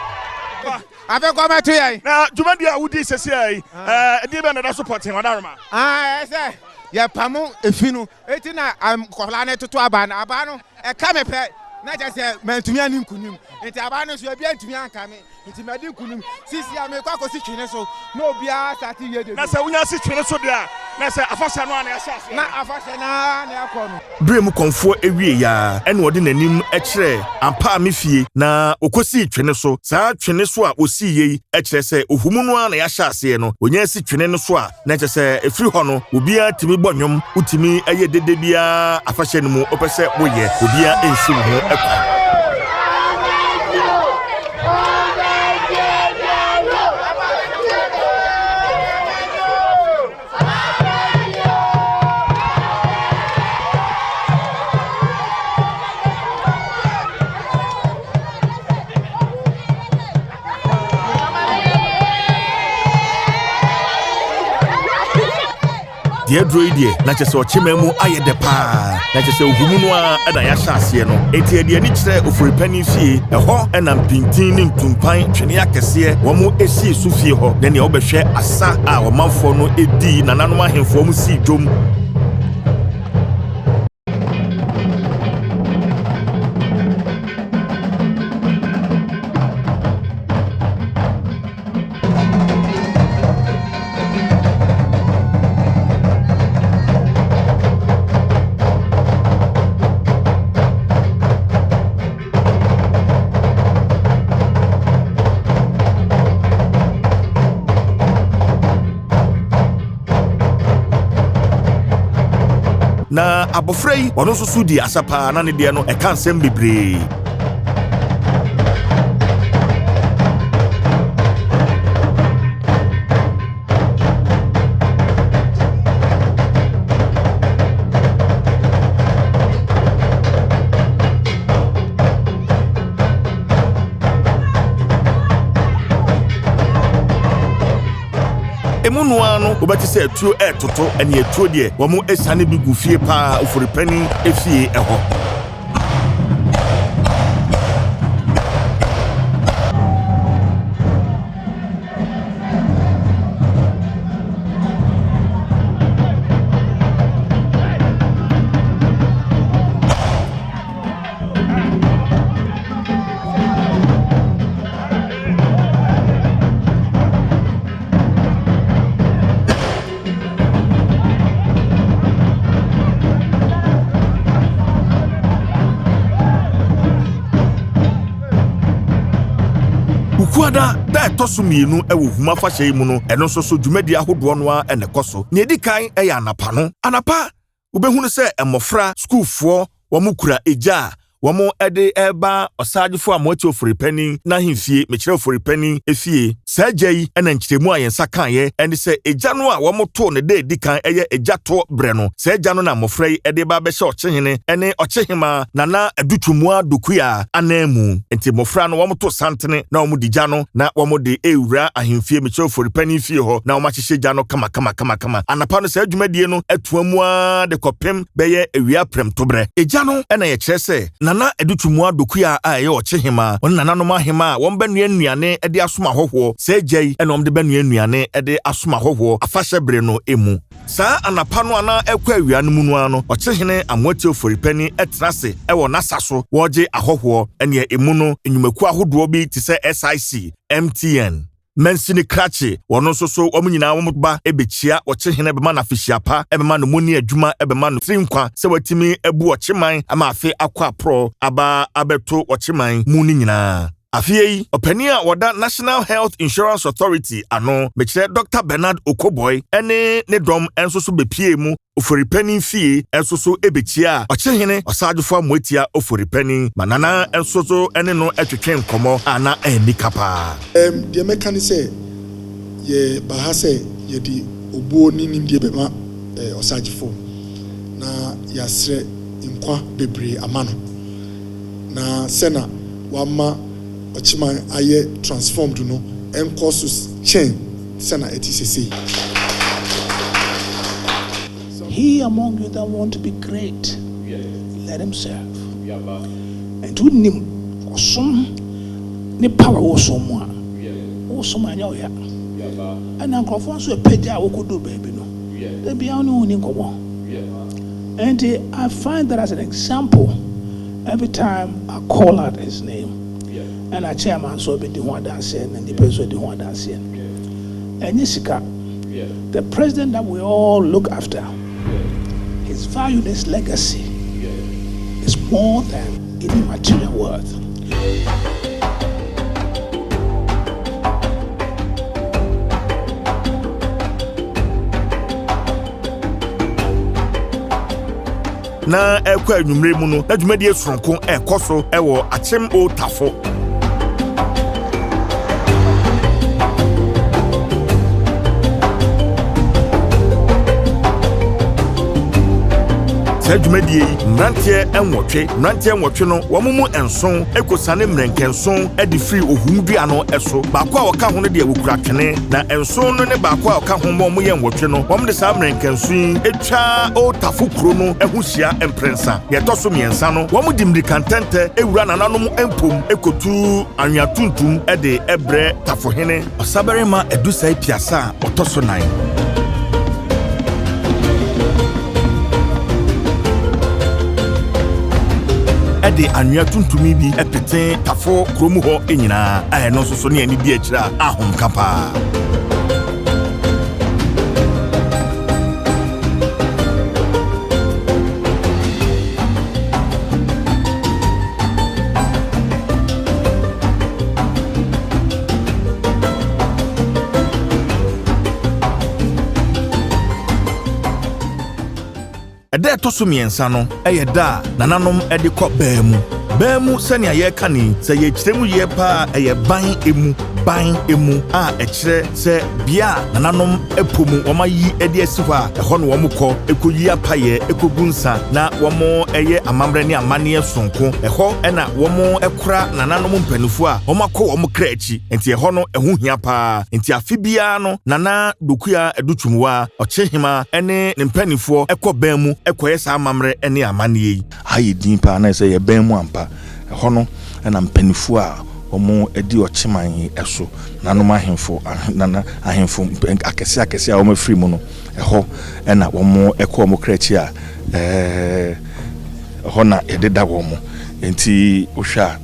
Afei kɔ bɛto yɛn. Na dwumadi a wodii seesei yi, ɛdeɛn bɛn na ɛda so pɔtee, Ɔdarema? Ɛyɛ sɛ yɛpamo efi no, eti na nkɔlaa no toto aba no. Aba no, ɛka me pɛ, na kyerɛ sɛ mantumi anni nkunim. Nti aba no nso, ebi antumi anka me. Nti madi nkunim. Sisi a mekɔ akɔsi twene so na obiara starte yɛ dede. Na sɛ wonya si twene so deɛ a, na sɛ afahyɛ no ara na yɛahyɛ aseɛ no. Na afahyɛ no ara na ɛkɔ no. Berɛ mu kɔmfoɔ wieeɛ ara, ɛnna ɔde n'anim kyerɛɛ Ampaame fie, na ɔkɔsii twene so. Saa twene so a ɔsiiɛ yi kyerɛ sɛ ohumu no ara na yɛahyɛ aseɛ no. Ɔnya si twene no so a, na kyerɛ sɛ ɛfiri hɔ no, obiara tumi bɔ nnwom, wotumi yɛ dede biara afahyɛ no mu wopɛ sɛ woyɛ, obiara nsi wo ho kwan. Deɛ aduro yi deɛ, na kyerɛ sɛ ɔkyema mu ayɛ dɛ paa. Na kyerɛ sɛ ohumu no ara na yɛahyɛ aseɛ no. Enti yɛde ani kyerɛɛ Ofori-Panin fie. Ɛhɔ na mpintin ne ntumpan twene akɛseɛ wɔn sii so fie hɔ. Ne nea wobɛhwɛ asa a ɔmanfoɔ no dii, nananom ahemfo wɔn sii dwom. Na abɔfra yi, ɔno nso so di asa paa, na ne deɛ no, ɛka nsɛm bebree. Emu no ara no, wobɛte sɛ atuo retoto, ɛne atuo deɛ wɔn asiane bi gu fie paa, Ofori-Panin efie hɔ. Dwoada da a ɛtɔ so mmienu wɔ Hum Afahyɛ yi mu no, ɛno nso so dwumadi ahodoɔ no ara na ɛkɔ so. Nea ɛdi kan yɛ anapa no. Anapa, wobɛhunu sɛ mmɔfra, sukuufoɔ, wɔkura egya a wɔde reba Ɔsagyefo Amoatia Ofori-Panin n'ahemfie, mekyerɛ Ofori-Panin efie. Saa egya yi na nkyerɛmu a yɛn nsa kaeɛ ne sɛ egya no a wɔtoo no da a ɛdi kan yɛ egya toɔ berɛ no, saa egya no na mmɔfra yi de reba abɛhyɛ Ɔkyehene ne Ɔkyehemaa Nana Adu Twumua Dokuya ananmu. Enti mmɔfra no wɔto santene na wɔde gya no na wɔde rewura ahemfie, mekyerɛ Ofori-Panin fie hɔ na wɔahyehyɛ gya no kamakamakama. Anapa no saa dwumadie no toa mu ara de kɔpem bɛyɛ awia prɛmtoberɛ. Egya no na yɛkyerɛ sɛ Nana Adutwumua Dokuya a ɛyɛ Ɔkyehemaa, ɔne nananom ahemaa a wɔbɛnoa nnuane de asom ahɔhoɔ. Saa egya yi na wɔde bɛnoa nnuane de asom ahɔhoɔ afahyɛ bere no mu. Saa anapa no anaa ɛrekɔ awia no mu no ara no, Ɔkyehene Amoatia Ofori-Panin tena ase wɔ n'asa so wɔregye ahɔhoɔ. Ɛnneɛ emu no, nnwumakuo ahodoɔ bi te sɛ SIC, MTN. Mansini krakye, wɔn nso so wɔn nyinaa wɔn ba bɛkyia ɔkyehene bɛma no afehyia pa, bɛma no muni adwuma, bɛma no tiri nkwa sɛ watumi abu ɔkyeman ama afe akɔ aporɔ aba abɛto ɔkyeman mu no nyinaa. Afeɛ yi, ɔpanin a ɔda National Health Insurance Authority ano, mekyerɛ Dɔkta Bernard Okoboy ne ne dɔm nso so bɛpuee mu Ofori-Panin fie nso so bɛkyiaa Ɔkyehene Ɔsagyefo Amoatia Ofori-Panin ma Nana nso so ne no twetwee nkɔmmɔ a na ɛnni ka paa. Erm, deɛ mɛka ne sɛ, yɛbaa ha sɛ yɛde obuo ne nimdeɛ bɛma Ɔsagyefo, na yɛasrɛ nkwa bebree ama no, na sɛna wama Ɔkyeman ayɛ transformed no nkɔ so kyɛn sɛna ɛte sesei. He among you that want to be great, let him serve. Nti wonim ɔsom ne power wɔ som mu a, wosom a ɛnyɛ wo ya. Ɛna nkurɔfoɔ nso apagya a wɔkɔduru baabi no, da biara wo ne wɔn nni nkɔmmɔ. Nti I find that as an example every time I call out his name. Ɛna chairman nso abɛdi ho adanseɛ na nnipa nso adi ho adanseɛ. Ɛnyɛ sika. The president that we all look after, his value and his legacy is more than any material worth. Na ɛrekɔ anwummere mu no, na dwumadie soronko ɛrekɔ so wɔ Akyem Old Tafo. Saa dwumadie yi, mmeranteɛ nwɔtwe, mmeranteɛ nwɔtwe no, wɔn mu nson kɔsiane mmerɛnkɛnson de firi ohum dua no so. Baako a ɔka ho no deɛ, wɔkura twene, na nson no ne baako a ɔka ho ma wɔyɛ nwɔtwe no, wɔde saa mmerɛnkɛnson yi twa Old Tafo kuro no ho hyia mprɛnsa. Nea ɛtɔ so mmiɛnsa no, wɔde mmirika ntɛntɛ wura nananom mpom kotu anwea tuntum de brɛ Tafohene Ɔsabarima Adusai Piasa a ɔtɔ so nan. de anwea tuntum yi bi pete Tafo kurom hɔ nyinaa a ɛno nso so ne ani di akyire a ahomka paa. Ɛda a ɛtɔ so mmiɛnsa no yɛ da a nananom de kɔ baa mu. Baa mu sɛnea yɛreka no yi, sɛ yɛkyerɛ mu yie paa a, ɛyɛ ban mu, ban mu a ɛkyerɛ sɛ bea a nananom po mu wɔayi de asi hɔ a ɛhɔ na wɔkɔ kɔyi apaeɛ, kɔgu nsa na wɔyɛ amammerɛ ne amanneɛ sononko. Ɛhɔ na wɔkora nananom mpanimfoɔ a wɔakɔ wɔn kra akyi. Enti ɛhɔ no, ɛho hia paa. Enti afe biara no, Nana Dokuya Adutwumwaa, Ɔkyehema ne ne mpanimfoɔ kɔ bɛn mu kɔyɛ saa amammerɛ ne amanneɛ yi. Ha yɛ din paa na ɛsɛ yɛ bɛn mu ampa. Ɛhɔ no na mpanimfoɔ a wɔadi ɔkyeman yi so, nananom ahemfo, nana ahemfo akɛseɛ akɛseɛ a wɔafiri mu no, ɛhɔ na wɔkɔ wɔn kra akyi a, ɛhɔ na yɛdeda wɔn. Enti wohwɛ a,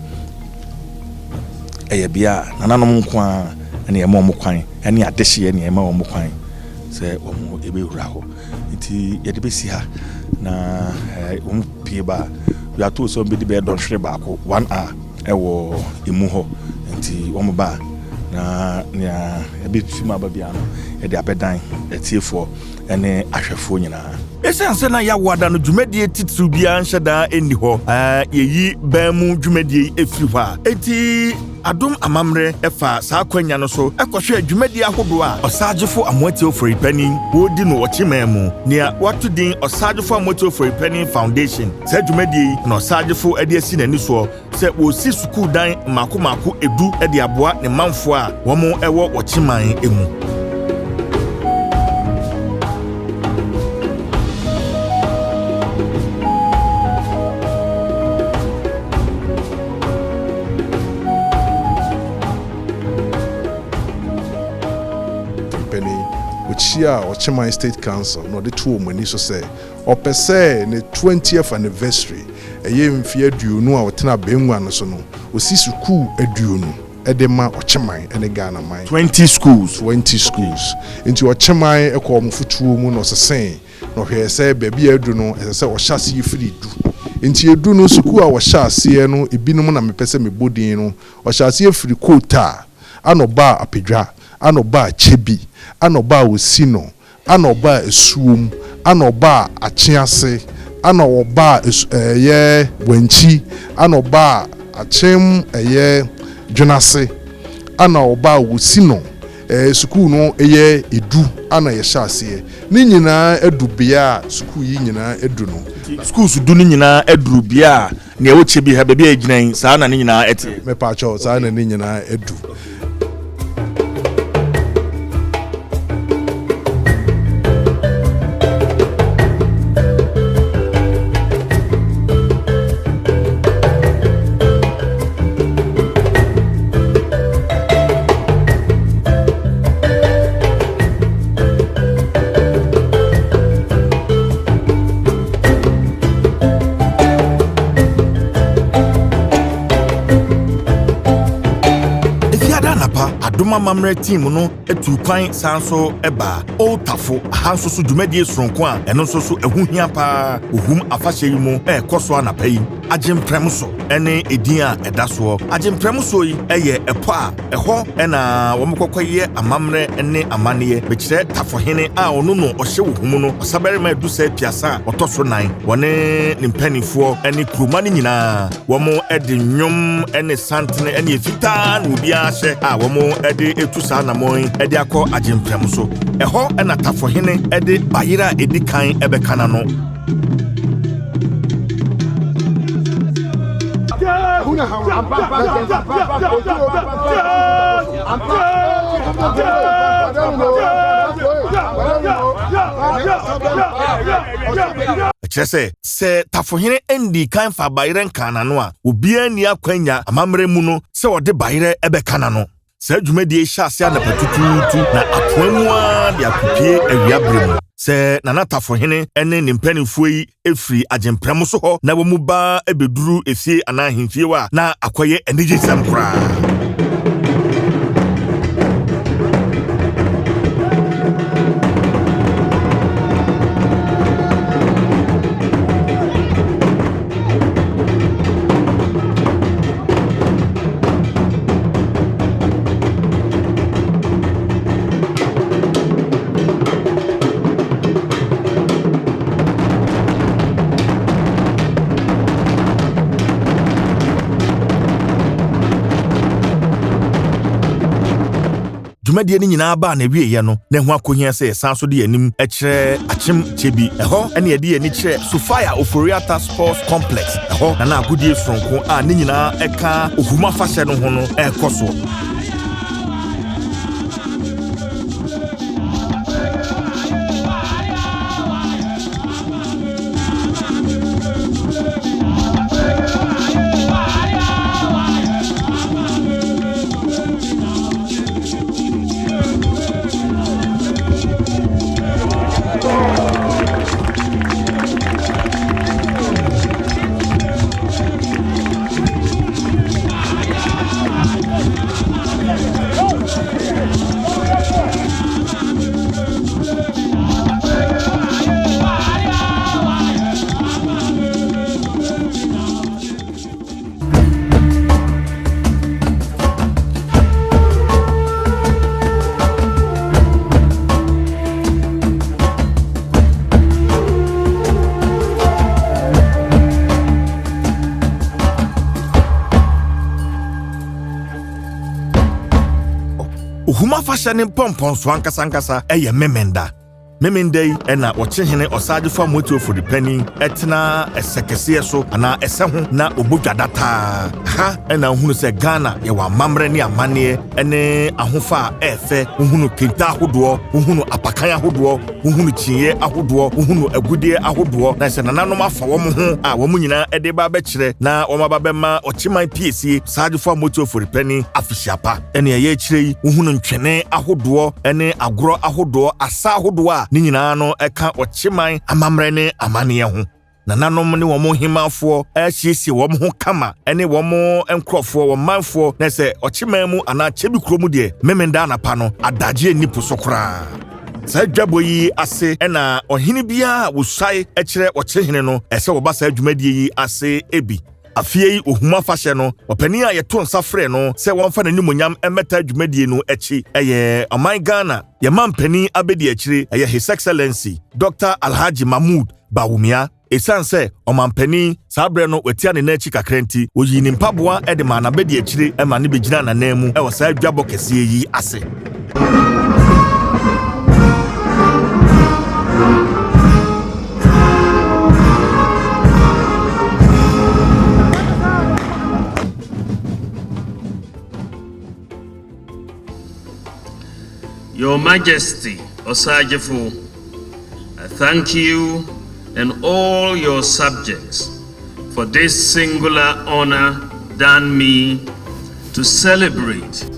ɛyɛ bea a nananom nko ara na yɛma wɔn kwan ne adehyeɛ na yɛma wɔn kwan sɛ wɔbɛwura hɔ. Nti yɛde bɛsi ha na wɔn pie ba a, we are told sɛ wɔbɛdi bɛyɛ dɔnhwere baako, one hour, ɛwɔ emu hɔ. Nti wɔn ba a, Na nea ɛbɛfi mu aba biara no, yɛde abɛdan atiefoɔ ne ahwɛfoɔ nyinaa. Esiane sɛ na Yawoada no dwumadie titiriw biara nhyɛ da nni hɔ, yɛyi ban mu dwumadie yi firi hɔ a, enti Adom Amammerɛ fa saa akwanya no so kɔhwɛɛ dwumadie ahodoɔ a Ɔsaagyefo Amoatia Ofori Panin wɔredi no wɔ Kyeman mu, nea wɔato din Ɔsaagyefo Amoatia Ofori Panin Foundation. Saa dwumadie yi na Ɔsaagyefo de asi n'ani soɔ sɛ wɔresi sukuudan mmaako mmaako edu de aboa ne manfoɔ a wɔn wɔ Wɔkyeman mu. Mpanin, wɔkyiaa Ɔkyeman State Council na ɔde too wɔn ani so sɛ Ɔpɛ sɛ ne twentieth anniversary, ɛyɛ mfeɛ aduonu a ɔtena abangua no so no, ɔsi sukuu aduonu de ma Ɔkyeman ne Ghana man. Twenty schools. Twenty schools. Nti Ɔkyeman kɔɔ wɔn fotuo mu na ɔsesee, na ɔhwɛɛ sɛ baabi a adu no, ɛsɛ sɛ ɔhyɛ aseɛ firi du. Nti edu no, sukuu a wɔhyɛ aseɛ no, ebinom na mepɛ sɛ mebɔ din no, ɔhyɛ aseɛ firi Kootaa, ana ɔbaa Apedwa, ana ɔbaa Kyebi, ana ɔbaa Osino, Ana ɔbaa asuom, ana ɔbaa akye ase, ana ɔbaa asu ɛyɛ wankyi, ana ɔbaa akyem ɛyɛ dwenase, ana ɔbaa wosi no ɛɛ sukuu no ɛyɛ edu ana yɛhyɛ aseɛ. Ne nyinaa adu bea a sukuu yi nyinaa adu no. Nti schools du no nyinaa aduru bea a Nea ɛwɔ kyɛ bi ha, baabi a yɛgyina yi, saa na ne nyinaa ɛteɛ. Mepaakyɛw, saa na ne nyinaa adu. Efiada anapa, Adom Amammerɛ team no tuu kwan san nso baa Old Tafo. Aha nso so dwumadie soronko a ɛno nso so ɛho hia paa Ohum afahyɛ yi mu ɛrekɔ so anapa yi. Agyemprɛm so ne edin a ɛda soɔ. Agyemprɛm soɔ yi yɛ ɛpɔ a ɛhɔ na wɔkɔkɔyɛ amammerɛ ne amanneɛ. Mekyerɛ Tafohene a ɔno no ɔhyɛ Ohum no, Ɔsabarima Adusɛ Apiasa a ɔtɔ so nan, wɔne ne mpanimfoɔ ne kuroma no nyinaa. Wɔde nnwom ne santene ne afitaa na obiara hyɛ a wɔde tu saa anammɔn yi de akɔ Agyemprɛm so. Ɛhɔ na Tafohene de bayerɛ a ɛdi kan bɛka n'ano. Ɛkyerɛ sɛ, sɛ tafohene ndii kan faa bayerɛ nkaa n'ano a, obiara nni akwanya amammerɛ mu no sɛ ɔde bayerɛ bɛka n'ano. Saa dwumadie yi hyɛ aseɛ anɔpa tutuutu na atoa mu ara de akɔpue awia berɛ mu. Sɛ Nana Tafohene ne ne mpanimfoɔ yi firi Agyemprɛm so hɔ na wɔn ba bɛduru efie anaa ahemfie hɔ a, na akɔyɛ anigyesɛm koraa. Dwumadie no nyinaa baa n'awieeɛ no, na ɛho akɔhia sɛ yɛsan so de yɛn anim kyerɛ Akyem Kyebi. Ɛhɔ na yɛde yɛn ani kyerɛ Sophia Ofori-Atta Sports Complex. Ɛhɔ na na agodie soronko a ne nyinaa ɛka Ohum Afahyɛ no ho no rekɔ soɔ. Ohum afahyɛ ne mpɔmpɔnsoɔ ankasankasa yɛ Memenda. Memenda yi na Ɔkyehene Ɔsaagyefo Amoatu Ofori Panin tena ɛsɛ kɛseɛ so anaa ɛsɛ ho na ɔbɔ dwa dataa. Ha na wohunu sɛ Ghana yɛwɔ amammerɛ ne amanneɛ ne ahofa a ɛɛfɛ. Wohunu kente ahodoɔ, wohunu apakan ahodoɔ, wohunu kyiniiɛ ahodoɔ, wohunu agudeɛ ahodoɔ. Na sɛ nananom afa wɔn ho a wɔn nyinaa de ba abɛkyerɛ na wɔn aba bɛma Ɔkyeman Piesie Ɔsaagyefo Amoatu Ofori Panin afehyia pa. Ɛnea ɛyɛ akyire yi, wohunu ntwene ahodoɔ ne agorɔ ahodoɔ, asa ahodoɔ a ne nyinaa no ka Ɔkyeman amammerɛ ne amanneɛ ho. Nananom ne wɔn hemmafoɔ asiesie wɔn ho kama ne wɔn nkurɔfoɔ, wɔn manfoɔ, na sɛ Ɔkyeman mu anaa Kyebi kuro mu deɛ, Memenda anapa no, adagyeɛ nni po so koraa. Saa dwabɔ yi ase na ɔhene biara a wɔsuae kyerɛ Ɔkyehene no, ɛsɛ wɔba saa dwumadie yi ase bi. Afeɛ yi Ohum Afahyɛ no, ɔpanin a yɛto nsa frɛ no sɛ wɔmfa n'animuonyam mmɛtaa dwumadie no akyi yɛ ɔman Ghana yɛn mampanin abɛdiakyire, ɛyɛ His Excellency Dɔkta Alhaji Mahmood Bawumia. Ɛsiane sɛ ɔmampanin saa berɛ no watia ne nan akyi kakra nti, wɔyii ne mpaboa de maa n'abɛdiakyire ma no bɛgyinaa n'ananmu wɔ saa dwabɔ kɛseɛ yi ase. Your Majesty, Osagyefo, I thank you and all your subjects for this singular honor done me to celebrate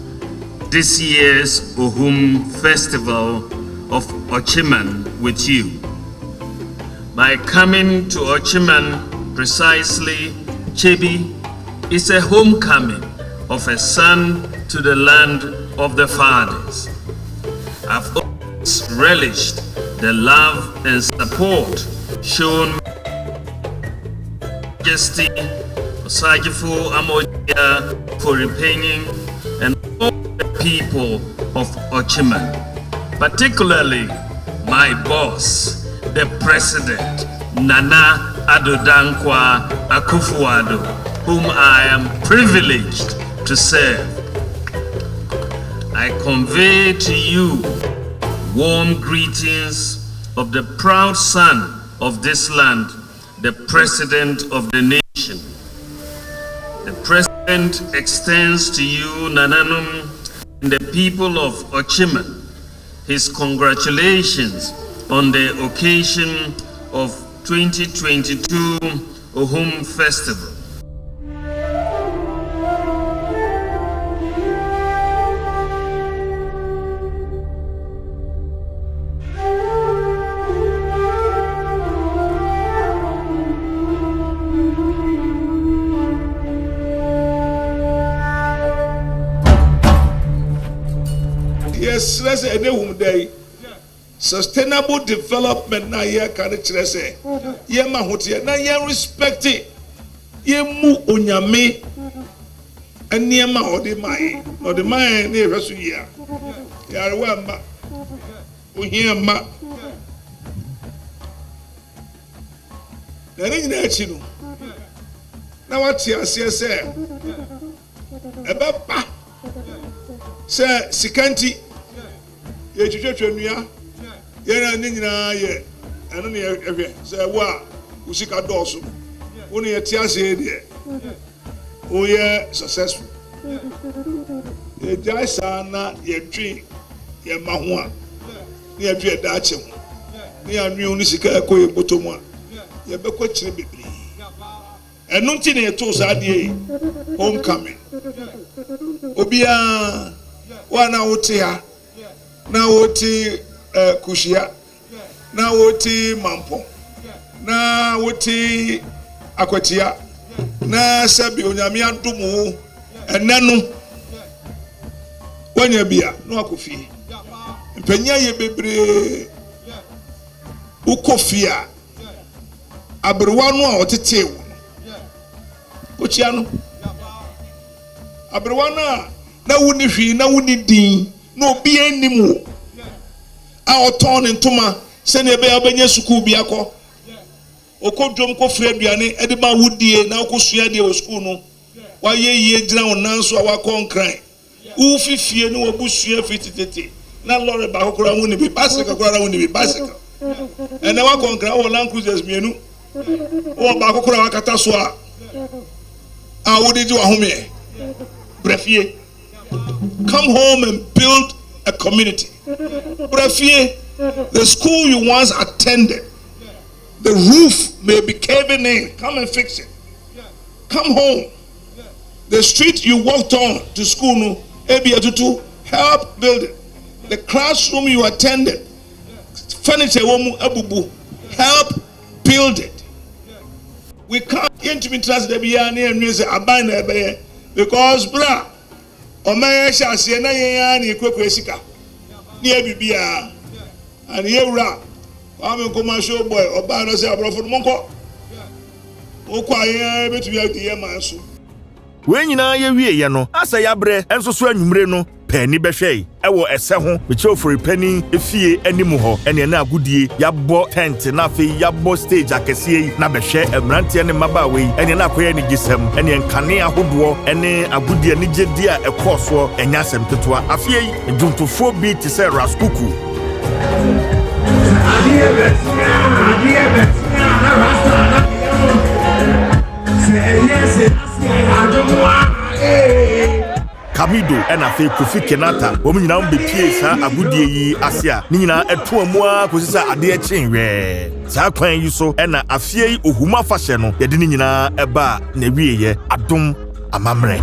this year's Ohum Festival of Okyeman with you. By coming to Okyeman, precisely Kyebi, is a homecoming of a son to the land of the fathers. I've always relished the love and support shown Majesty Osagyefo Amoatia Foripanyin and all the people of Okyeman, particularly my boss, the President, Nana Addo Dankwa Akufo-Addo, whom I am privileged to serve. I convey to you warm greetings of the proud son of this land, the President of the nation. The President extends to you, Nananum, and the people of Okyeman, his congratulations on the occasion of 2022 Ohum Festival. Yɛsrɛ sɛ ɛnɛ hum da yi, sustainable development no a yɛreka no kyerɛ sɛ yɛma ahoteɛ na yɛn respect yɛmmu Onyame nneɛma a ɔde ma yɛn na ɔde ma yɛn na yɛhwɛ so yie a, yarewa mma, ohia mma. Na ne nyinaa akyi no, na wate aseɛ sɛ ɛbɛba sɛ sika nti yɛtwitwatwa nnua, yɛn a ne nyinaa yɛ ɛno ne yɛhwɛ sɛ wo a wo sika dɔɔso no, wo ne yɛte aseɛ deɛ woyɛ successful. Yɛgyae saa na yɛdwen yɛn mma ho a, na yɛdwen yɛn daakye ho, na yɛanwen wo ne sika a ɛkɔ yɛn bɔtɔ mu a, yɛbɛkɔ akyire bebree. Ɛno nti na yɛtoo saa adeɛ yi homecoming. Obiara, wo a na wote ha, na wote eh, Kuhyia, na wote Mampɔn, na wote Akwatia, na sɛbi Onyame adom wo ɛnɛ no, woanya bi a, na wakɔ fie. Mpanyin ayɛ bebree. Wokɔ fie a, aberewa no a ɔtetee wo no, kɔkyia no. Aberewa no a na wonni hwee na wonni din na obiara nnim wo a ɔtɔn ne ntoma sɛnea ɛbɛyɛ a wobɛnya sukuu bi akɔ, ɔkɔ dwam kɔfiri aduane de ma wo die na wokɔsua adeɛ wɔ sukuu no, woayɛ yie gyina wo nan so a woakɔ nkran. Wofi fie ne w'abusua fi tetete na lɔre baako koraa wonni bi, bicycle koraa na wonni bi, bicycle. Ɛnɛ woakɔ Nkran wowɔ Land Cruisers mmienu, wowɔ baako koraa wakata so a a wode gye w'ahomeɛ. Brɛ fie. Come home and build a community. Brɛ fie. The school you once attended, the roof may be caving in. Come and fix it. Come home. The street you walked on to school no, ebi atutu, help build it. The classroom you attended, furniture wɔ mu abubu, help build it. We can't yɛntumi ntra ase da biara ne yɛnwene sɛ aban na ɛbɛyɛ because bere a ɔman yɛ hyɛ aseɛ na yɛn ara na yɛkurakura sika ne yɛ biribiara and yɛwura Kwame Nkrumah show boy ɔbaa no sɛ aborɔfo no monkɔ mokɔ a yɛn ara yɛbɛtumi adi yɛn man so. Wei nyinaa yɛwieeɛ no, asɛ yɛabrɛ nso so anwummere no pɛ ani bɛhwɛe wɔ ɛsɛ ho, mekyerɛ Oforipani fie anim hɔ, ɛneɛ na agodie, yɛabɔ tent na afei yɛabɔ stage akɛseɛ yi na bɛhwɛ mmeranteɛ ne mmabaawa yi, ɛneɛ na akɔyɛ anigyesɛm, ɛneɛ nkanea ahodoɔ ne agodie anigyedie a ɛkɔɔ soɔ, ɛnyɛ asɛm ketewa. Afeɛ yi, nnwomtofoɔ bi te sɛ Ras Kuku, Kamido ɛna afei Kofi Kenata wɔn nyinaa wɔn bepie saa agodie yi ase a ne nyinaa ɛto amu ara kɔsi sɛ adeɛ kyee wɛɛ. Saa kwan yi so ɛna afeɛ yi Ohum afahyɛ no yɛde ne nyinaa ɛbaa n'awieɛ. Adom amammerɛ.